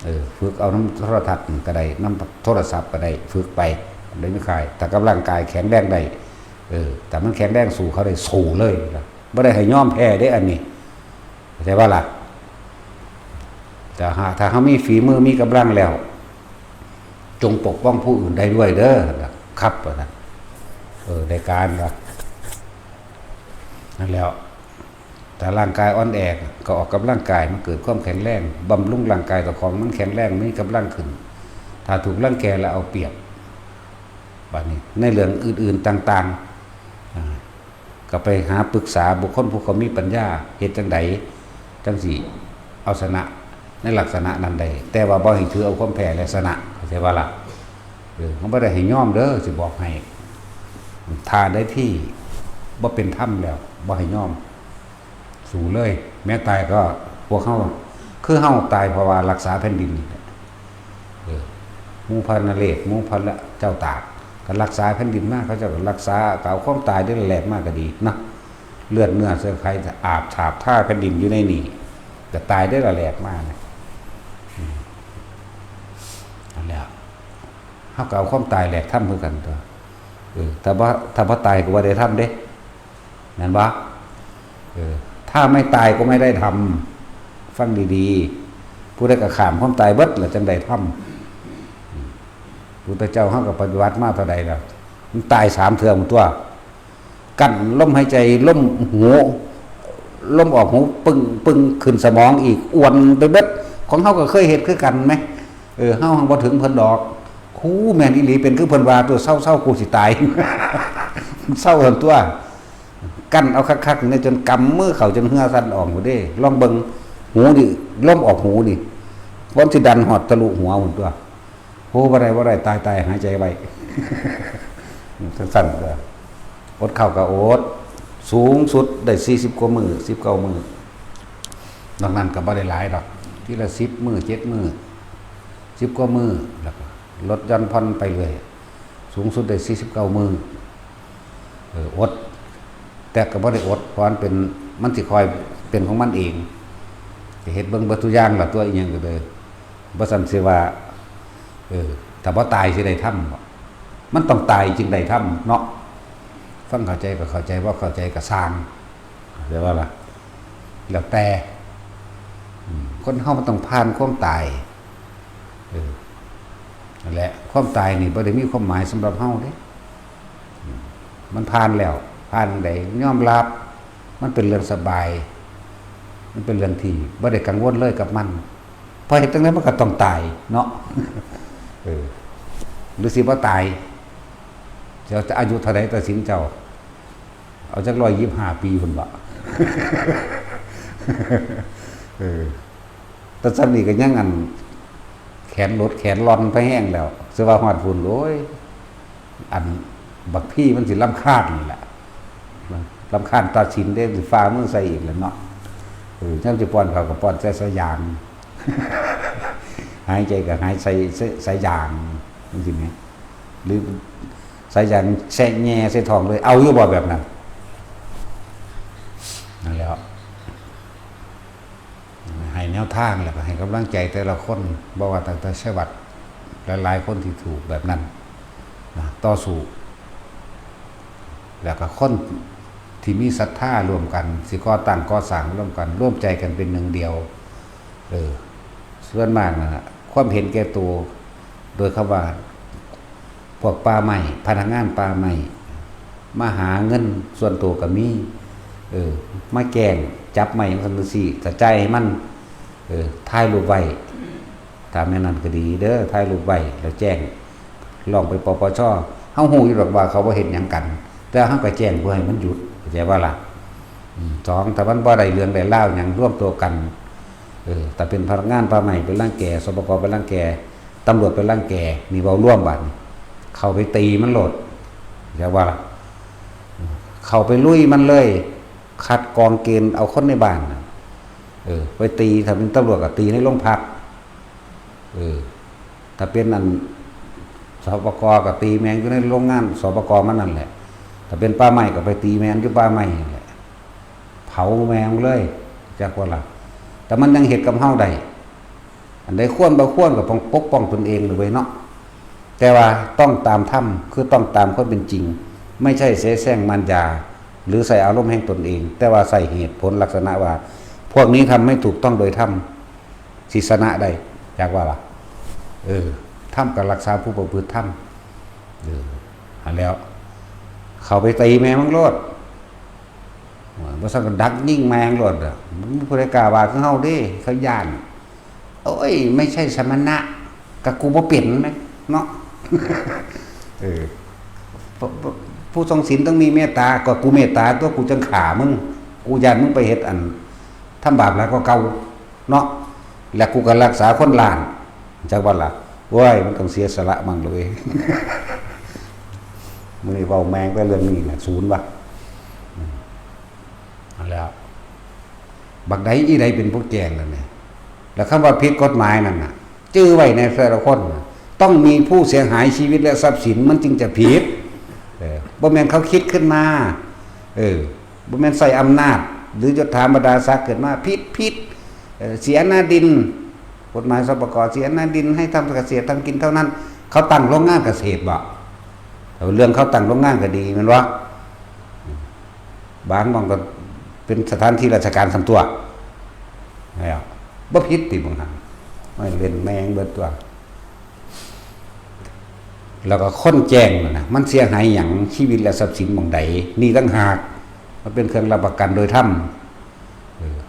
เออ ฝึกเอานำโทรทัศน์ก็ได้ นำโทรศัพท์ก็ได้ ฝึกไป ได้ไม่คาย ถ้ากำลังกายแข็งแรงได้ เออ ถ้ามันแข็งแรงสู้เขาได้ สู้เลย บ่ได้ให้ยอมแพ้เด้อันนี้ เข้าใจบ่ล่ะ แต่หากถ้าเฮามีฝีมือ มีกำลังแล้ว จงปกป้องผู้อื่นได้ด้วยเด้อ ครับ ว่าซั่น เออ ได้การละ นั่นแหล้ว ถ้าร่างกายอ่อนแอ ก็ออกกำลังกาย มันเกิดความแข็งแรง บำรุงร่างกายเจ้าของ มันแข็งแรง มีกำลังขึ้น ถ้าถูกรังแกแล้วเอาเปรียบ บัดนี้ ในเรื่องอื่นๆต่างๆ อ่า ก็ไปหาปรึกษาบุคคลผู้เขามีปัญญา เฮ็ดจั่งใด จั่งสิเอาชนะในลักษณะนั้นได้ แต่ว่าบ่ให้ถือเอาความแพ้และชนะ เข้าใจบ่ล่ะ เออ เฮาบ่ได้ให้ยอมเด้อ สิบอกให้ ถ้าได้ที่บ่เป็นธรรมแล้ว บ่ให้ยอม สู้เลย แม้ตายก็พวกเฮา คือเฮาตายเพราะว่ารักษาแผ่นดินนี่แหละ เออ หมู่พระนเรศ หมู่พระเจ้าตาก ก็รักษาแผ่นดินมา เขาเจ้าก็รักษา ก็เอาความตายได้แลกมาก็ดีเนาะ เลือดเนื้อเชื้อไขจะอาบฉาบท่าแผ่นดินอยู่ในนี่ ก็ตายได้ละแลกมานะ อืม นั่นแหละ เฮาก็เอาความตายแลกธรรมคือกันตัว เออ ถ้าบ่ ถ้าบ่ตายก็บ่ได้ธรรมเด้ แม่นบ่ เออ ถ้าไม่ตายก็ไม่ได้ธรรม ฟังดีๆ ผู้ใดก็ข้ามความตายเบิดแล้วจั่งได้ธรรม อืม พุทธเจ้าเฮาก็ปฏิบัติมาเท่าใดแล้ว มันตายสามเทื่อหมดตัว กั้นลมหายใจ ลมหู ลมออกหู ปึ้ง ปึ้ง ขึ้นสมองอีก อ้วนไปเบิด ของเฮาก็เคยเฮ็ดคือกันแหม เออ เฮาหั้งบ่ถึงเพิ่นดอก คูแม่นอีหลี เป็นคือเพิ่นว่าตัว เซาๆ กูสิตาย เซาซั่นตัว กั้นเอาคักๆ นี่จนกำมือเข้าจนเหงื่อสั่นออกหมดเด้ ลองเบิ่ง หูนี่ ลมออกหูนี่ มันสิดันฮอดทะลุหัวพุ้นตัว โอ้ บ่ได้ บ่ได้ ตาย ตาย หายใจไว้ จั่งซั่นก็ อดข้าวก็อด สูงสุดได้สี่สิบกว่ามื้อ สิบเก้ามื้อ นอกนั้นก็บ่ได้หลายดอก ทีละสิบมื้อ เจ็ดมื้อ สิบกว่ามื้อ แล้วก็ลดหย่อนผ่อนไปเรื่อย สูงสุดได้สี่สิบเก้ามื้อ เออ อด แต่ก็บ่ได้อด เพราะมันเป็น มันสิค่อยเป็นของมันเอง จะเฮ็ดเบิ่งเบิดทุกอย่างล่ะ ตัวอีหยังก็เลย บ่ซั่นสิว่า เออ ถ้าบ่ตายสิได้ธรรมบ่ มันต้องตายจึงได้ธรรมเนาะ ฟังเข้าใจก็เข้าใจ บ่เข้าใจก็ซ่าง เข้าใจบ่ล่ะ แล้วแต่ อืม คนเฮามันต้องผ่านความตาย เออ นั่นแหละ ความตายนี่บ่ได้มีความหมายสำหรับเฮาเด้ อืม มันผ่านแล้ว ผ่านจั่งใด ยอมรับ มันเป็นเรื่องสบาย มันเป็นเรื่องที่บ่ได้กังวลเลยกับมัน เพราะเฮ็ดจั่งใดมันก็ต้องตายเนาะ เออ หรือสิบ่ตาย เจ้าจะอายุเท่าใดตัดสินเจ้า เอาจักร้อยยี่สิบห้าปีพุ้นบ่ เออ แต่ส่ำนี้ก็ยังอัน แขนหลดแขนหล่อนไปแฮงแล้ว สิว่าฮอดพุ้น โอ้ย อันบักพีมันสิรำคาญนี่แหละ รำคาญตัดสินเด้ สิฝ่ามือใส่อีกแล้วเนาะ เออ ยามสิป้อนข้าวก็ป้อนใส่สายยาง หายใจก็หายใส่ ใส่สายยาง จั่งซี้แหม หรือสายยางแช่แหย่ใส่ท้องเลย เอาอยู่บ่แบบนั้น นั่นแหละ ให้แนวทางแล้วก็ให้กำลังใจแต่ละคน บ่ว่าตั้งแต่ชัยวัฒน์ หลายๆคนที่ถูกแบบนั้นนะ ต่อสู้ แล้วก็คนที่มีศรัทธาร่วมกัน สิก่อตั้งก่อสร้างร่วมกัน ร่วมใจกันเป็นหนึ่งเดียว เออ ส่วนมากนะความเห็นแก่ตัว โดยคำว่า พวกป่าไม้ พนักงานป่าไม้ มาหาเงินส่วนตัวก็มี เออ มาแกล้งจับไม้จังซั่นจังซี้ กระจายให้มัน เออ ถ่ายรูปไว้ ถ้าแม่นนั้นก็ดีเด้อ ถ่ายรูปไว้แล้วแจ้ง ร้องไป ปปช เฮาฮู้อยู่ดอกว่าเขาบ่เฮ็ดหยังกัน แต่เฮาก็แจ้งเพื่อให้มันหยุด เข้าใจบ่ล่ะ อืม สอง ถ้ามันบ่ได้เรื่องได้ราวหยัง รวมตัวกัน เออ ถ้าเป็นพนักงานป่าไม้ไปรังแก สปก ไปรังแก ตำรวจไปรังแก นี่เว้ารวมบาดนี้ เข้าไปตีมันโลด เข้าใจบ่ล่ะ เข้าไปลุยมันเลย คัดกรองเกณฑ์เอาคนในบ้านน่ะ เออ ไปตี ถ้าเป็นตำรวจก็ตีในโรงพัก เออ ถ้าเป็นอัน สปก ก็ตีแม่งอยู่ในโรงงาน สปก มันนั่นแหละ ถ้าเป็นป่าไม้ก็ไปตีแม่งอยู่ป่าไม้นั่นแหละ เผาแม่งเลย จักว่าล่ะ แต่มันยังเฮ็ดกับเฮาได้ อันใดควรบ่ควรก็ต้องปกป้องตนเองเลยเว้ยเนาะ แต่ว่าต้องตามธรรม คือต้องตามความเป็นจริง ไม่ใช่เสแสร้งมารยา หรือใส่อารมณ์แห่งตนเอง แต่ว่าใส่เหตุผลลักษณะว่า พวกนี้ทำไม่ถูกต้องโดยธรรม สิชนะได้ จักว่าล่ะ เออ ธรรมก็รักษาผู้ประพฤติธรรม เออ อันแล้ว เข้าไปตีแม่มันโลด ว่าซั่นก็ดักยิงแม่งโลดอะ มันมีผู้ใดกล้าว่าคือเฮาเด้ เขาย้าน โอ้ย ไม่ใช่สมณะ ก็กูบ่เป็นแหม เนาะ เออ ผู้ ผู้ทรงศีลต้องมีเมตตา ก็กูเมตตาตัว กูจั่งฆ่ามึง กูย้านมึงไปเฮ็ดอัน ทำบาปหลายกว่าเก่า เนาะ และกูก็รักษาคนล้าน จักว่าล่ะ โอ้ย มันต้องเสียสละมั่งเลย มื้อนี้เว้าแม่งแต่เรื่องนี้แหละ ศูนย์ว่ะ อืม นั่นแหละ บักใดอีใดเป็นผู้แจ้งนั่นแหละ แล้วคำว่าผิดกฎหมายนั่นน่ะ จื่อไว้ในแต่ละคนน่ะ ต้องมีผู้เสียหายชีวิตและทรัพย์สินมันจึงจะผิด เออ บ่แม่นเขาคิดขึ้นมา เออ บ่แม่นใส่อำนาจ หรือยศถาบรรดาศักดิ์ขึ้นมา ผิด ผิด เออ เสียหน้าดิน กฎหมาย สปก เสียหน้าดินให้ทำเกษตรทำกินเท่านั้น เขาตั้งโรงงานเกษตรบ่ แต่เรื่องเขาตั้งโรงงานก็ดีแม่นบ่ บางหม่องก็เป็นสถานที่ราชการส่วนตัว แล้วบ่ผิดติบางหั้น ไม่เล่นแม่งเบิดตัว แล้วก็คนแจ้งนั่นน่ะ มันเสียหายหยัง ชีวิตและทรัพย์สินหม่องใด นี่ต่างหาก มันเป็นเครื่องรับประกันโดยธรรม เออ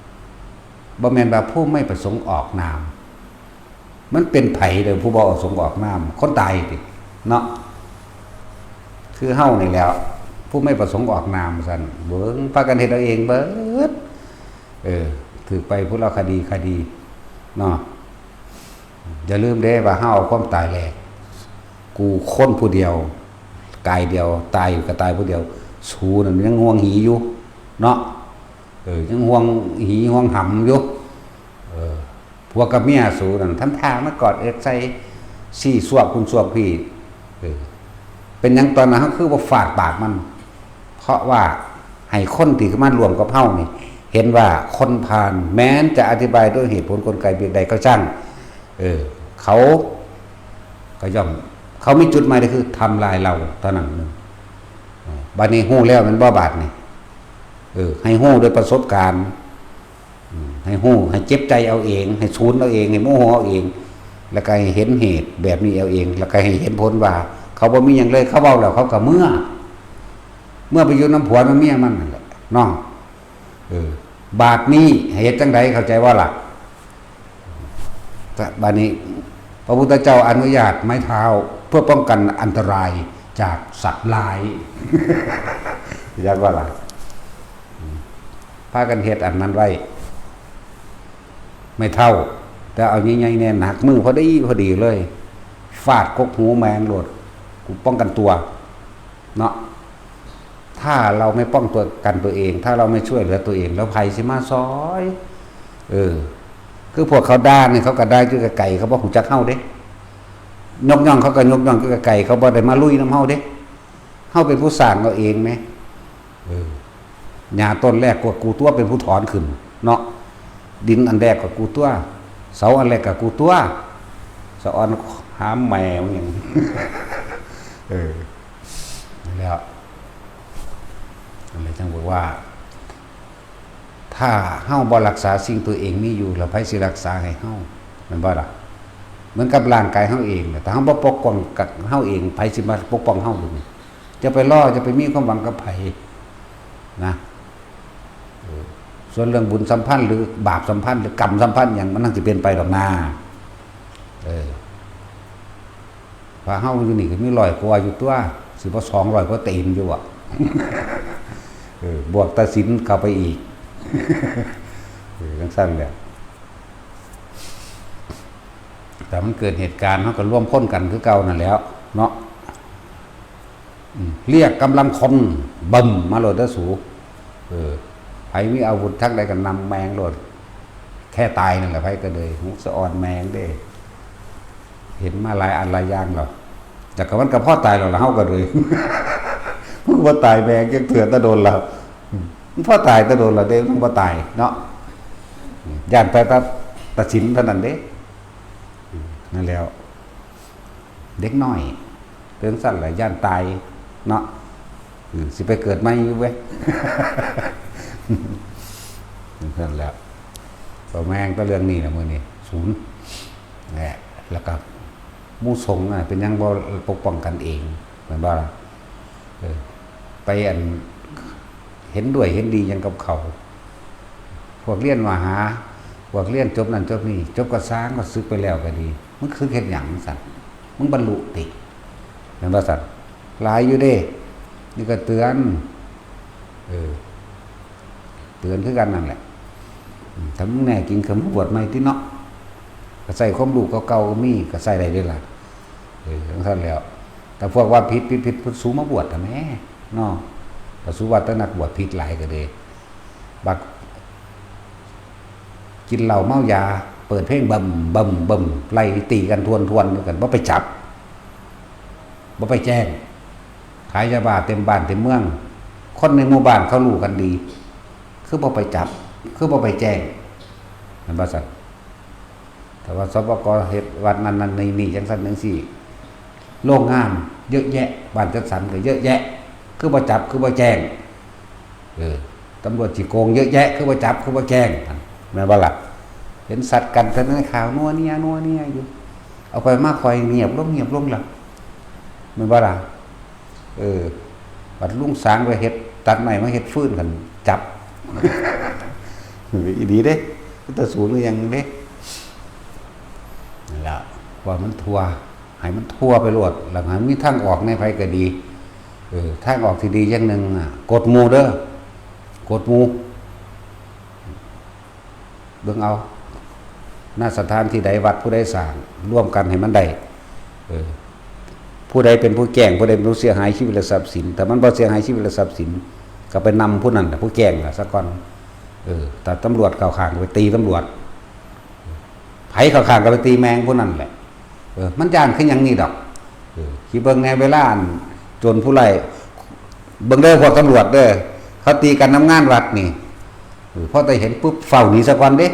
บ่แม่นว่าผู้ไม่ประสงค์ออกนาม มันเป็นไผเด้อ ผู้บ่ประสงค์ออกนาม คนตายติ เนาะ คือเฮานี่แหล้ว ผู้ไม่ประสงค์ออกนามซั่น เบิ่ง พากันเฮ็ดเอาเองเบิด เออ ถืกไปพุทธคดี คดี เนาะ อย่าลืมเด้ว่าเฮาเอาความตายแลก กูคนผู้เดียว กายเดียว ตายอยู่ก็ตายผู้เดียว สูนั่นยังห่วงหีอยู่ เนาะ เออ ยังห่วงหีห่วงหำอยู่ เออ ผัวกับเมียสูนั่น ทำท่ามากอดเอิกใส่ ซี้ซวกคุณซวกพี่ เออ เป็นหยังตอนนั้นเฮาคือบ่ฟาดปากมัน เพราะว่าให้คนที่มาร่วมกับเฮานี่ เห็นว่าคนพาลแม้นจะอธิบายด้วยเหตุผลกลไกเพียงใดก็ช่าง เออ เขาก็ย่อม เขามีจุดหมายก็คือทำลายเราเท่านั้น เออ บัดนี้ฮู้แล้วแม่นบ่บาดนี่ เออ ให้ฮู้ด้วยประสบการณ์ อืม ให้ฮู้ ให้เจ็บใจเอาเอง ให้สูนเอาเอง ให้โมโหเอาเอง แล้วก็ให้เห็นเหตุแบบนี้เอาเอง แล้วก็ให้เห็นผลว่า เขาบ่มีหยังเลย เขาเว้าแล้วเขาก็เมือ เมือไปอยู่นำผัวนำเมียมันนั่นแหละ เนาะ เออ บาดนี้ให้เฮ็ดจั่งใด เข้าใจบ่ล่ะ บาดนี้ พระพุทธเจ้าอนุญาตไม้เท้า เพื่อป้องกันอันตรายจากสัตว์ร้าย จักว่าล่ะ อืม พากันเฮ็ดอันนั้นไว้ ไม้เท้า แต่เอาใหญ่ๆแน่ หนักมือพอดีพอดีเลย ฟาดกกหูแม่งโลด กูป้องกันตัว เนาะ ถ้าเราไม่ป้องตัวกันตัวเอง ถ้าเราไม่ช่วยเหลือตัวเอง แล้วไผสิมาซอย เออ คือพวกเขาด่านี่ เขาก็ด่าอยู่ไกลๆ เขาบ่ฮู้จักเฮาเด้ ยกย่องเขาก็ยกย่องอยู่ไกลๆ เขาบ่ได้มาลุยนำเฮาเด้ เฮาเป็นผู้สร้างเอาเองแหม เออ หญ้าต้นแรกก็กูตัวเป็นผู้ถอนขึ้น เนาะ ดินอันแรกก็กูตัว เสาอันแรกก็กูตัว สะออนหามแม่มึงหยัง เออ นั่นแหล้ว นั่นแหละจั่งบอกว่า ถ้าเฮาบ่รักษาสิ่งตัวเองมีอยู่ แล้วไผสิรักษาให้เฮา แม่นบ่ล่ะ? เหมือนกับร่างกายเฮาเองน่ะ ถ้าเฮาบ่ปกป้องกับเฮาเอง ไผสิมาปกป้องเฮาบัดนี้? อย่าไปรอ อย่าไปมีความหวังกับไผนะ เออ ส่วนเรื่องบุญสัมพันธ์ หรือบาปสัมพันธ์ หรือกรรมสัมพันธ์หยัง มันนั่นสิเป็นไปดอกนา เออ พระเฮาอยู่นี่ก็มีร้อยกว่าอยู่ตั๊ว สิบ่สองร้อยกว่าตีนอยู่อะ เออ บวกตาศีลเข้าไปอีก เออ จั่งซั้นแหละ แต่มันเกิดเหตุการณ์ เฮาก็รวมพลกันคือเก่านั่นแหล้วเนาะ อืม เรียกกำลังคน บึ้ม มาโลดเด้อสู เออ ไผมีอาวุธทางใดก็นำแม่งโลด แค่ตายนั่นแหละ ไผก็เลย หุสะออนแม่งเด้ เห็นมาหลายอันหลายอย่างแล้ว แต่ก็มันก็พอตายแล้วล่ะ เฮาก็เลย มันก็บ่ตายแม่งจักเทื่อ แต่โดนแล้ว อืม มันพอตายแต่โดนแล้วเด้ มันบ่ตายเนาะ อืม ย่านแต่ แต่ แต่ศีลเท่านั้นเด้ อืม นั่นแหล้ว เด็กน้อย เป็นจั่งซั้นแหละ ย่านตายเนาะ อืม สิไปเกิดใหม่อยู่เว้ย นั่นแหละ ก็แม่งแต่เรื่องนี้แหละ มื้อนี้ ศูนย์ แหละ แล้วก็หมู่สงฆ์น่ะ เป็นหยังบ่ปกป้องกันเอง แม่นบ่ล่ะ? เออ ไปอัน เห็นด้วยเห็นดีหยังกับเขา พวกเรียนมหา พวกเรียนจบนั่นจบนี่ จบกระซ้างก็สึกไปแล้วก็ดี มึงสึกเฮ็ดหยังซั่น? มึงบรรลุติ แม่นบ่ซั่น? หลายอยู่เด้ นี่ก็เตือน เออ เตือนคือกันนั่นแหละ อืม ถ้ามึงแน่จริงก็มาบวชใหม่ติเนาะ ก็ใช้ความรู้เก่าๆก็มี ก็ใช้ได้เด้ล่ะ เออ จั่งซั้นแหล้ว แต่พวกว่าผิด ผิด ผิด พุทธสูมาบวชทำไมเนาะ แต่สูว่าแต่นักบวชผิดหลายก็เลย บักกินเหล้าเมายา เปิดเพลงบึ้ม บึ้ม บึ้ม ไล่ตีกันทวนๆ อยู่กัน บ่ไปจับ บ่ไปแจ้ง ขายยาบ้าเต็มบ้านเต็มเมือง คนในหมู่บ้านเขารู้กันดี คือบ่ไปจับ คือบ่ไปแจ้ง แม่นบ่ซั่น? แต่ว่า สปก เฮ็ดวัดนั่นนั่นนี่นี่ จั่งซั้นจั่งซี้ โรงงานเยอะแยะ บ้านจัดสรรก็เยอะแยะ คือบ่จับ คือบ่แจ้ง เออ ตำรวจขี้โกงเยอะแยะ คือบ่จับ คือบ่แจ้ง แม่นบ่ล่ะ? เห็นสัตว์กันแต่ในข่าวนัวเนีย นัวเนียอยู่ เอาไปมาค่อยเงียบลง เงียบลงล่ะ แม่นบ่ล่ะ? เออ บัดลุงสางไปเฮ็ด ตัดไม้มาเฮ็ดฟืนกัน จับ อีหลีเด้ แต่ศูนย์ก็ยังเด้ นั่นล่ะ ว่ามันทั่ว ให้มันทั่วไปโลด แล้วให้มีทางออกในไผก็ดี เออ ทางออกที่ดีอย่างหนึ่งน่ะ กดหมู่เด้อ กดหมู่ เบิ่งเอา ณ สถานที่ใดวัดผู้ใดสร้าง ร่วมกันให้มันได้ เออ ผู้ใดเป็นผู้แจ้ง ผู้ใดเป็นผู้เสียหายชีวิตและทรัพย์สิน ถ้ามันบ่เสียหายชีวิตและทรัพย์สิน ก็ไปนำผู้นั้นน่ะ ผู้แจ้งน่ะซะก่อน เออ ถ้าตำรวจเข้าข้างก็ไปตีตำรวจ ไผเข้าข้างก็ไปตีแม่งผู้นั้นแหละ เออ มันย้านคือหยังนี่ดอก เออ คิดเบิ่งแหน่ เวลาอันโจรผู้ร้าย เบิ่งเด้อพวกตำรวจเด้อ เขาตีกันนำงานวัดนี่ เออ พอแต่เห็นปุ๊บ ฟ้าวหนีซะก่อนเด้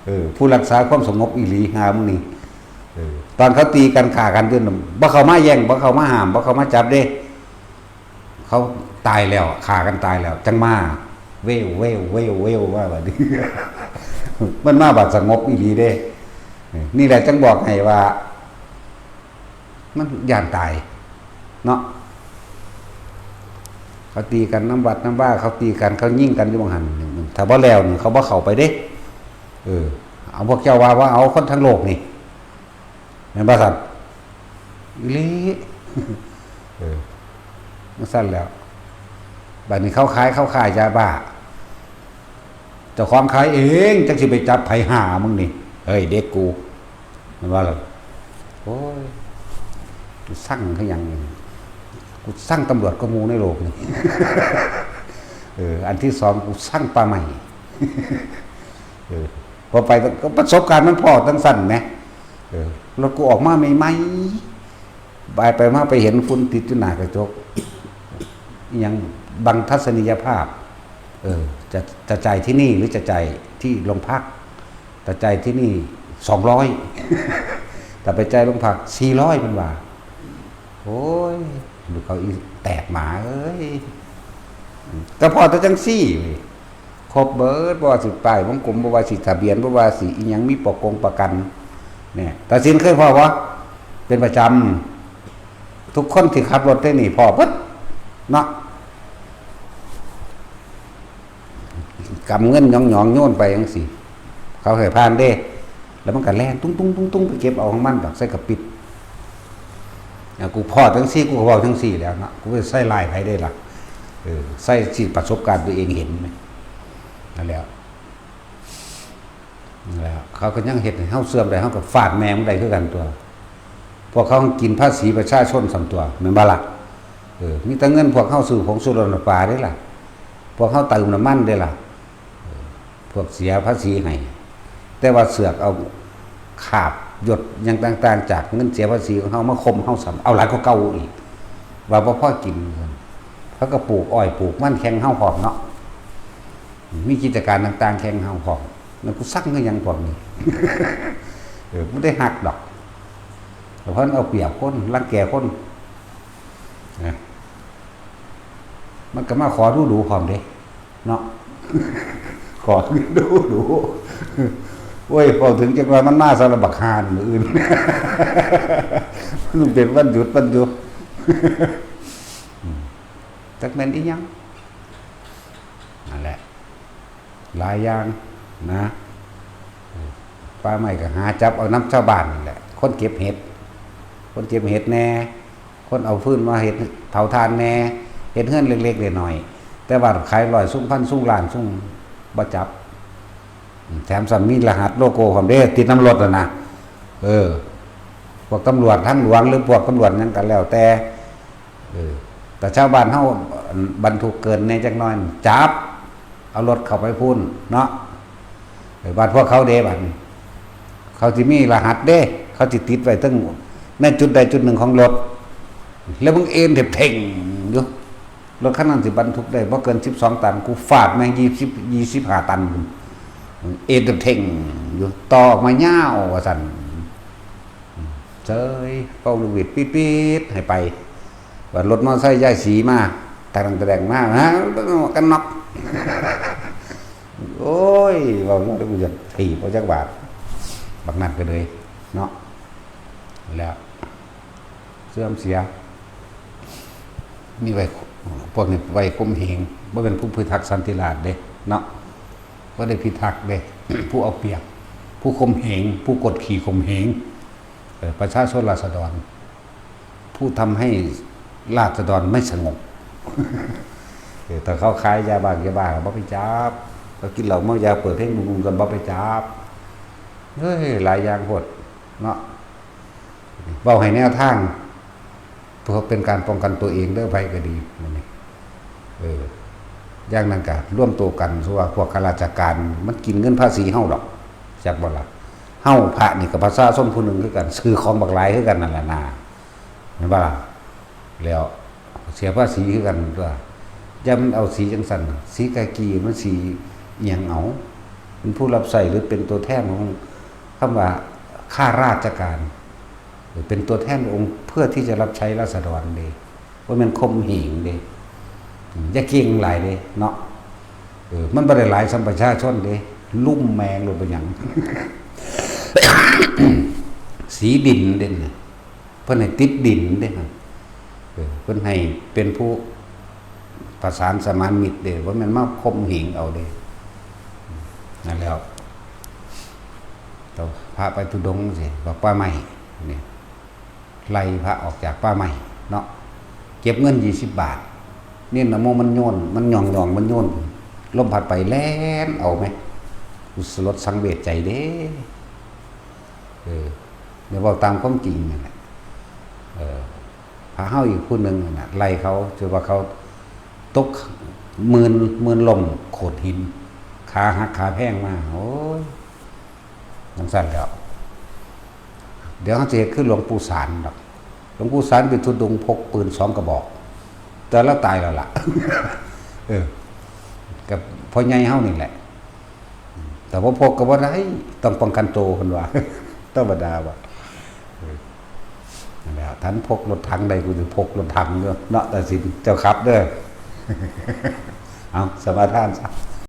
เออ ผู้รักษาความสงบอีหลี หามึงนี่ เออ ตอนเขาตีกันฆ่ากันอยู่นั่น บ่เข้ามาแย่ง บ่เข้ามาห้าม บ่เข้ามาจับเด้ เขาตายแล้ว ฆ่ากันตายแล้ว จั่งมา เว้ว เว้ว เว้ว เว้ว ว่าบัดนี้ มันมาบัดสงบอีหลีเด้ เออ นี่แหละจั่งบอกให้ว่า มันย้านตาย เนาะ เขาตีกันนำวัดนำวา เขาตีกัน เขายิงกันอยู่หม่องหั่น ถ้าบ่แล้วนี่ เขาบ่เข้าไปเด้ เออ เอาพวกเจ้าว่า ว่าเอาคนทั้งโลกนี่ แม่นบ่ซั่น? อีหลี เออ จั่งซั้นแหล้ว บัดนี้เขาขาย เขาขายยาบ้า เจ้าของขายเอง จักสิไปจับไผ หามึงนี่ เฮ้ย เด็กกู แม่นบ่ล่ะ? โอ้ย กูซังคือหยังนี่ กูซังตำรวจกว่าหมู่ในโลกนี่ เออ อันที่สอง กูซังป่าไม้ เออ พอไปก็ประสบการณ์มันพ้อจั่งซั้นแหม เออ รถกูออกมาใหม่ๆ ไปไปมาไปเห็นฝุ่นติดอยู่หน้ากระจก อิหยัง บังทัศนียภาพ เออ จะ จะจ่ายที่นี่หรือจะจ่ายที่โรงพัก? ถ้าจ่ายที่นี่ สองร้อย ถ้าไปจ่ายโรงพัก สี่ร้อย เพิ่นว่า โอ้ย ลูกเขาอีแตกหมาเอ้ย ก็พ้อแต่จั่งซี้เว้ย ครบเบิด บ่ว่าสิป้ายวงกลม บ่ว่าสิทะเบียน บ่ว่าสิอิหยัง มีประกงประกัน เนี่ย ตาสินเคยพ้อบ่ เป็นประจำ ทุกคนที่ขับรถได้นี่พ้อเบิดเนาะ กำเงินหยองๆ โยนไปจั่งซี้ เขาให้ผ่านเด้ แล้วมันก็แล่นตุ้งๆๆๆ ไปเก็บเอาของมันดอก ใส่กระปิด อ่ะ กูพ้อจั่งซี้ กูก็เว้าจั่งซี้แหล้วเนาะ กูบ่ใส่ร้ายไผเด้ล่ะ เออ ใส่สิประสบการณ์ตัวเองเห็นแหม นั่นแหละ นั่นแหละ เขาก็ยังเฮ็ดให้เฮาเสื่อมได้ เฮาก็ฟาดแม่มันได้คือกันตั๊ว พวกเขากินภาษีประชาชนส่ำตั๊ว แม่นบ่ล่ะ เออ มีแต่เงินพวกเฮาซื้อผงชูรสน้ำปลาเด้ล่ะ พวกเฮาเติมน้ำมันเด้ล่ะ เออ พวกเสียภาษีให้ แต่ว่าเสือกเอาคราบหยดหยังต่างๆ จากเงินเสียภาษีของเฮามาข่มเฮาซ้ำ เอาหลายกว่าเก่าอีก ว่าบ่พอกิน เขาก็ปลูกอ้อยปลูกมันแข่งเฮาพร้อมเนาะ มีกิจการต่างๆ แข่งเฮาพร้อม แล้วกูซักเงินหยังพวกนี้ เออ บ่ได้ฮักดอก แต่เพราะมันเอาเปรียบคน รังแกคน นะ มันก็มาขอดูดูพร้อมเด้ เนาะ ขอดูดู โอ้ย พอถึงจังว่ามันมาสำหรับบักฮานมื้ออื่น มันเป็นวันหยุด วันหยุด อืม จักแม่นอีหยัง นั่นแหละ หลายอย่างนะ ป่าไม้ก็หาจับเอานำชาวบ้านนั่นแหละ คนเก็บเห็ด คนเก็บเห็ดแหน่ คนเอาฟืนมาเฮ็ดเผาถ่านแหน่ เฮ็ดเฮือนเล็กๆ น้อยๆ แต่ว่าขายร้อยซุงพันซุงล้านซุงบ่จับ แถมซ้ำมีรหัสโลโก้พร้อมเด้ ติดนำรถน่ะนะ เออ พวกตำรวจทางหลวงหรือพวกตำรวจหยังก็แล้วแต่ เออ แต่ชาวบ้านเฮาบรรทุกเกินแหน่จักหน่อย จับ เอารถเข้าไปพุ้นเนาะ เออ บัดพวกเขาเด้บัดนี้ เขาสิมีรหัสเด้ เขาสิติดไว้เทิงในจุดใดจุดหนึ่งของรถ แล้วมึงเอนเถ็บเถ่งอยู่ รถคันนั้นสิบรรทุกได้บ่เกินสิบสองตัน กูฟาดแม่งยี่สิบ ยี่สิบห้าตัน เอนเถ็บเถ่งอยู่ ต่อออกมายาวว่าซั่น เสยเป่าลูกหวีดปี๊ดๆ ให้ไป บัดรถมอเตอร์ไซค์ยายศรีมา ตะแดงตะแดงมา ฮะ หมวกกันน็อก โอ้ย เว้าอยู่ กูอยากถีบเอาจักบาท บักนั่นก็เลย เนาะ แล้ว เสื่อมเสีย มีไว้ พวกนี้ไว้ข่มเหง บ่เป็นผู้พิทักษ์สันติราษฎร์เด้ เนาะ บ่ได้พิทักษ์เด้ ผู้เอาเปรียบ ผู้ข่มเหง ผู้กดขี่ข่มเหง เอ่อ ประชาชนราษฎร ผู้ทำให้ราษฎรไม่สงบ เออ ถ้าเขาขายยาบ้ายาบ้าก็บ่ไปจับ เขากินเหล้าเมายาเปิดเพลงดุงๆ ก็บ่ไปจับ เฮ้ย หลายอย่างโพดเนาะ เว้าให้แนวทาง เพื่อเป็นการป้องกันตัวเองเด้อ ไผก็ดี มื้อนี้ เออ อย่างนั้นก็รวมตัวกัน สมมุติว่าพวกข้าราชการ มันกินเงินภาษีเฮาดอก จักบ่ล่ะ เฮาพระนี่ก็ประชาชนผู้หนึ่งคือกัน ซื้อของบักหลายคือกันนั่นล่ะนา แม่นบ่ล่ะ แล้วเสียภาษีคือกันตั๊ว อย่ามันเอาสีจั่งซั่น สีกากี มันสีอิหยังเอา เป็นผู้รับใช้หรือเป็นตัวแทนของคำว่าข้าราชการ หรือเป็นตัวแทนองค์เพื่อที่จะรับใช้ราษฎรเด้ บ่แม่นข่มเหงเด้ อืม อย่าเก่งหลายเด้เนาะ เออ มันบ่ได้หลายส่ำประชาชนเด้ ลุ่มแมงโลดเป็นหยัง สีดินเด้นะ เพิ่นให้ติดดินเด้นะ เออ เพิ่นให้เป็นผู้ประสานสมานมิตรเด้ บ่แม่นมาข่มเหงเอาเด้ นั่นแหล้ว พระไปธุดงค์สิ บอกป่าไม้นี่ ไล่พระออกจากป่าไม้เนาะ เก็บเงินยี่สิบบาท เณรนะโมมันโยน มันหย่องๆ มันโยน ลมพัดไปแล่นเอาไหม กูสลดสังเวชใจเด้ เออ เดี๋ยวเว้าตามความจริงนั่นแหละ เออ พระเฮาอีกผู้หนึ่งนั่นน่ะ ไล่เขา จนว่าเขาตกหมื่น หมื่นล้มโขดหิน ขาหักขาแพงมา โอ้ย จั่งซั่นแหล้ว เดี๋ยวเฮาสิเฮ็ดคือหลวงปู่สารดอก หลวงปู่สารเป็นธุดงค์พกปืนสองกระบอก แต่ลาวตายแล้วล่ะ เออ กับพ่อใหญ่เฮานี่แหละ แต่ว่าพกก็บ่ได้ ต้องป้องกันตัว เพิ่นว่า ธรรมดาว่ะ เออ นั่นแหละ ถ้าพกรถถังได้ กูสิพกรถถังอยู่เนาะ ตาสิน เจ้าขับเด้อ เอา สมาทานซะ